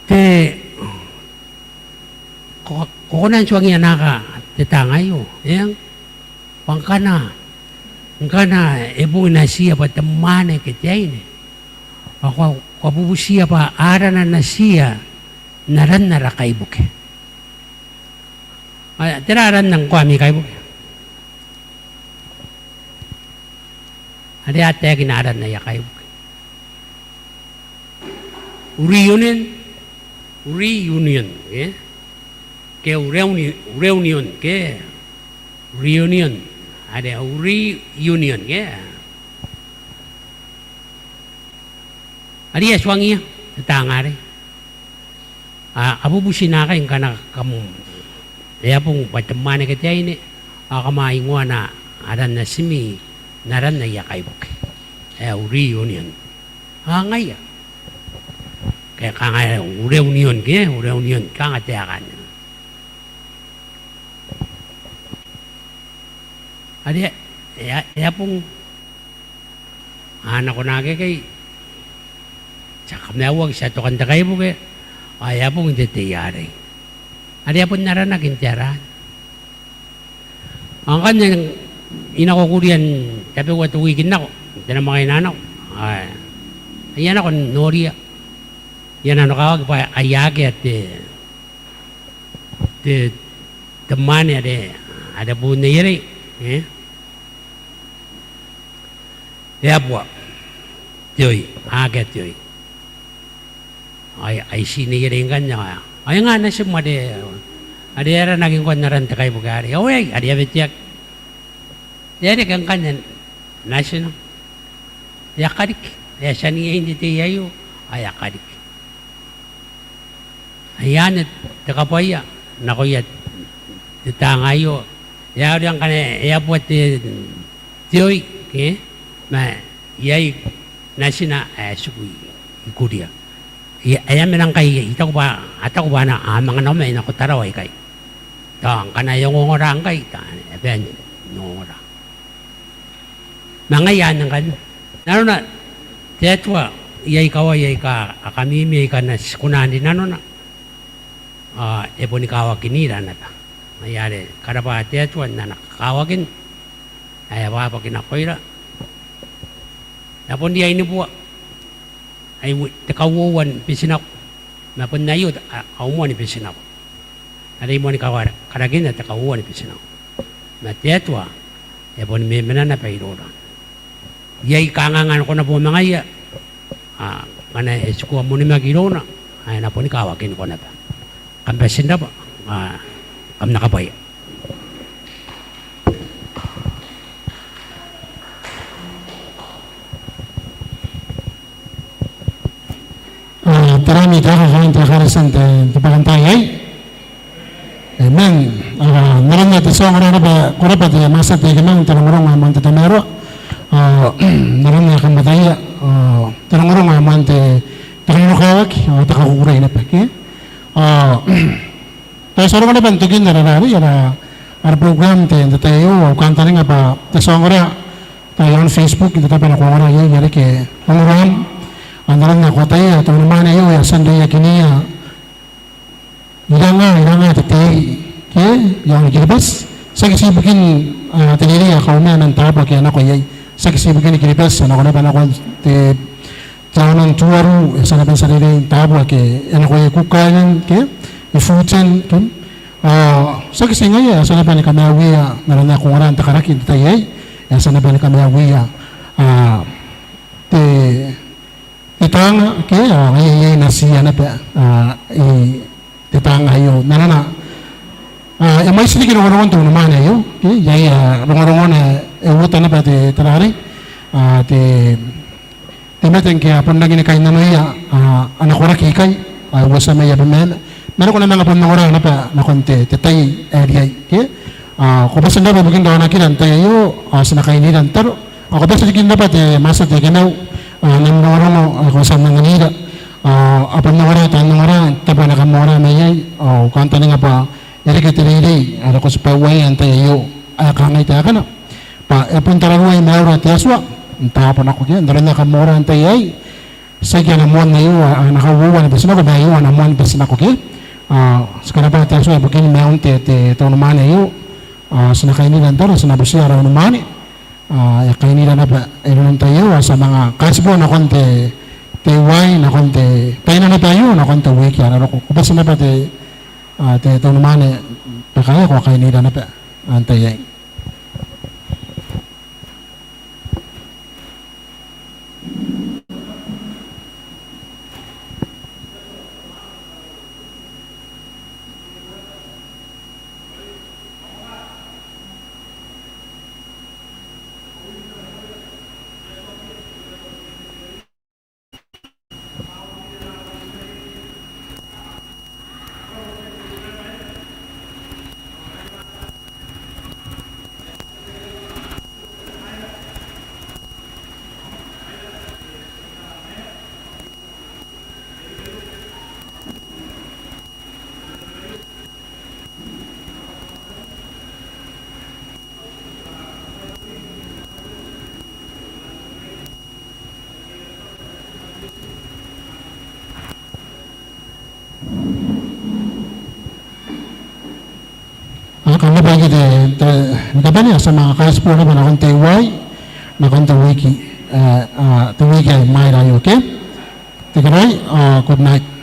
Te, ko, ko kona n tuangia naaka te taanga aio, eng? Bwa ngkana, ngkana e bong natiia bwa te mwaane ke te aine, ao ko a, ko a bubutiia bwa arana natiia n aran ara kaibuke. Ao tera arana ngkoa ami kaibuke? Are a taekina aran aia kaibuke. Reunion, reunion, ke? Ke reuni-, reunion, ke? Reunion, are reunion, ke? Are e a tuangia te taanga arei. A, a bubuti naakai ngkana kam, e a bong bwa te mwaane ke te aine, ao kam a ingoa aran natimi n aran aia kaibuke. Ae reunion. Ao ngaia. Ke kanga reunion ke, reunion, kanga te akanne. Are e a, e a bong a nako naake ikai, ti a kamaiuaki, ti a toka n te kaibuke, ao e a bong n te tei arei. Are e a bon aranaki n te ara anne. Ao ngkanne I nako Kuria n tabeua te wiki n nako, n te namwakaina ae nako. Ao I a nako n noriia. I a nanokawaki bwa aia akea te, te, te mwaane are, are bon neierei, e? E a bua te oi, akea te oi. Ai, ai ti neierei ngkanne, ao e nga natim are, are e aranaki ngkoa n aran te kaibuke arei? Ao e, are e a weteaki. E a reke ngkanne natina. E a kariki. E a tia n iai n te tei aio, ao e a kariki. Ai anne te kabwaia nakoia te taanga aio. E a orea ngkana e a bua te, te oi, ke? Ma iai natina ae tiku i, i Kuria. E a, e a mena ngkai, I taku bwa, a taku bwa a na, a manga nako mai nako Tarawa ikai. Tao ngkana e ongongora ngkai, tao e a bae n ongongora. Ma ngaia anne ngkanne. Nanona te Atua, iai kawai aika a kamimi aika a na ti kona n rinanona. Ao e boni kawakinira naba. Ngaia are e karabwa te Atua n ana kakawakin ae e abwabwaki nakoira. E a bon riai ni bua. Ai te kauoua ni betinako. Ma bon aio te, a, au moa ni betinako. Are I moani kawara, karakinna te kauoua ni betinako. Ma te Atua e boni memena naba iroura. Iai kanganga nako naba ma ngaia. A, ngkana e tiku am onimaki irouna, ao e na boni kawakiniko naba. Kam bati n rabwa, a, kam na kabwaia. A, taraami te aka kaain te ekaretia n te, te bwakantaai aei. Amen. A, n aron ae te tia ongora naba, ko rabwa te Master Tekinau n te rongorongo ae moan te tamaroa. A, n aron ae kam ataia, a, te rongorongo ae moan te, te kananokawaki, a, te kakukurei naba, ke? A, tao ti a roko naba n tokin ara, ara, ara, ara program n te, n te tai aio, au kantaninga bwa te tia ongora, tao i aon Facebook, n te tabo are ko ongora iai, e a reke ongoraam, n aron ae ko ataia, te unimwaane aio, e a tia n reiakiniia iranga, iranga te tei, ke, i aon Kiribati, tiaki tii ibukin, a, te reirei ae kauoman man taabo ake a nako iai, tiaki tii ibukin Kiribati, a nako naba nakon te, te aono n Tuvalu, e a tia naba n tia reirei n taabo ake a nako iai, Cook Island, ke, i Fujian, ke, a, tiaki tii ngaia, e a tia naba ni kamaiuia, n aron ae ko ongora n te karaki n te tai aei, e a tia naba ni kamaiuia, a, te, te taanga, ke, a, ngaia iai natiia naba, a, i, te taanga aio, nanona, a, e mwaiti riki rongorongon te unimwaane aio, ke, iai, a, rongorongona, e uota naba te, te rarei, a, te, te mate ngke a bon rangi ni kainnanoia, a, ana koraki ikai, a, e uotia mai Abemama. Ma are ko na manga bon ongora naba nakon te, te tai ae riai, ke? A, ko bati n rabwa ibukin raonakira n te tai aio, a, ti na kainira n taro. A, ko bati riki n rabwa te Master Tekinau, A, n am rongorongo ae ko a tia n anganira, a, a bon ongora taan ongora n te bwai ae kam ongora mai iai, ao I kantaninga bwa e reke te reirei are ko tibwauaia n te tai aio ae kangai taekana bwa e bon tararuai maiura te Atua n taabo nako ke, n aron ae kam ongora n te tai aei, tiaki ana moan aio, a, ana kauoua ni betinako ma aio ana moan betinako ke. A, ti karabwa te Atua ibukin maiun te, te, te unimwaane aio. A, ti na kainira n te aro, ti na butia ara unimwaane. A, e kainira naba inanon te tai aio, a, ti a manga kaitibo nakon te, te uai, nakon te, baina naba aio, nakon te wiki ae na roko. Ko bati naba te, a, te, te unimwaane Bekaia, ko a kainira naba, a, n te tai aei. A, kam na bwainaki te, te, ni kabane, a, ti a manga kaitibo naba nakon te uai, nakon te wiki, e, a, te wiki ae mwaira aio, okay? Tekeraoi, a, good night.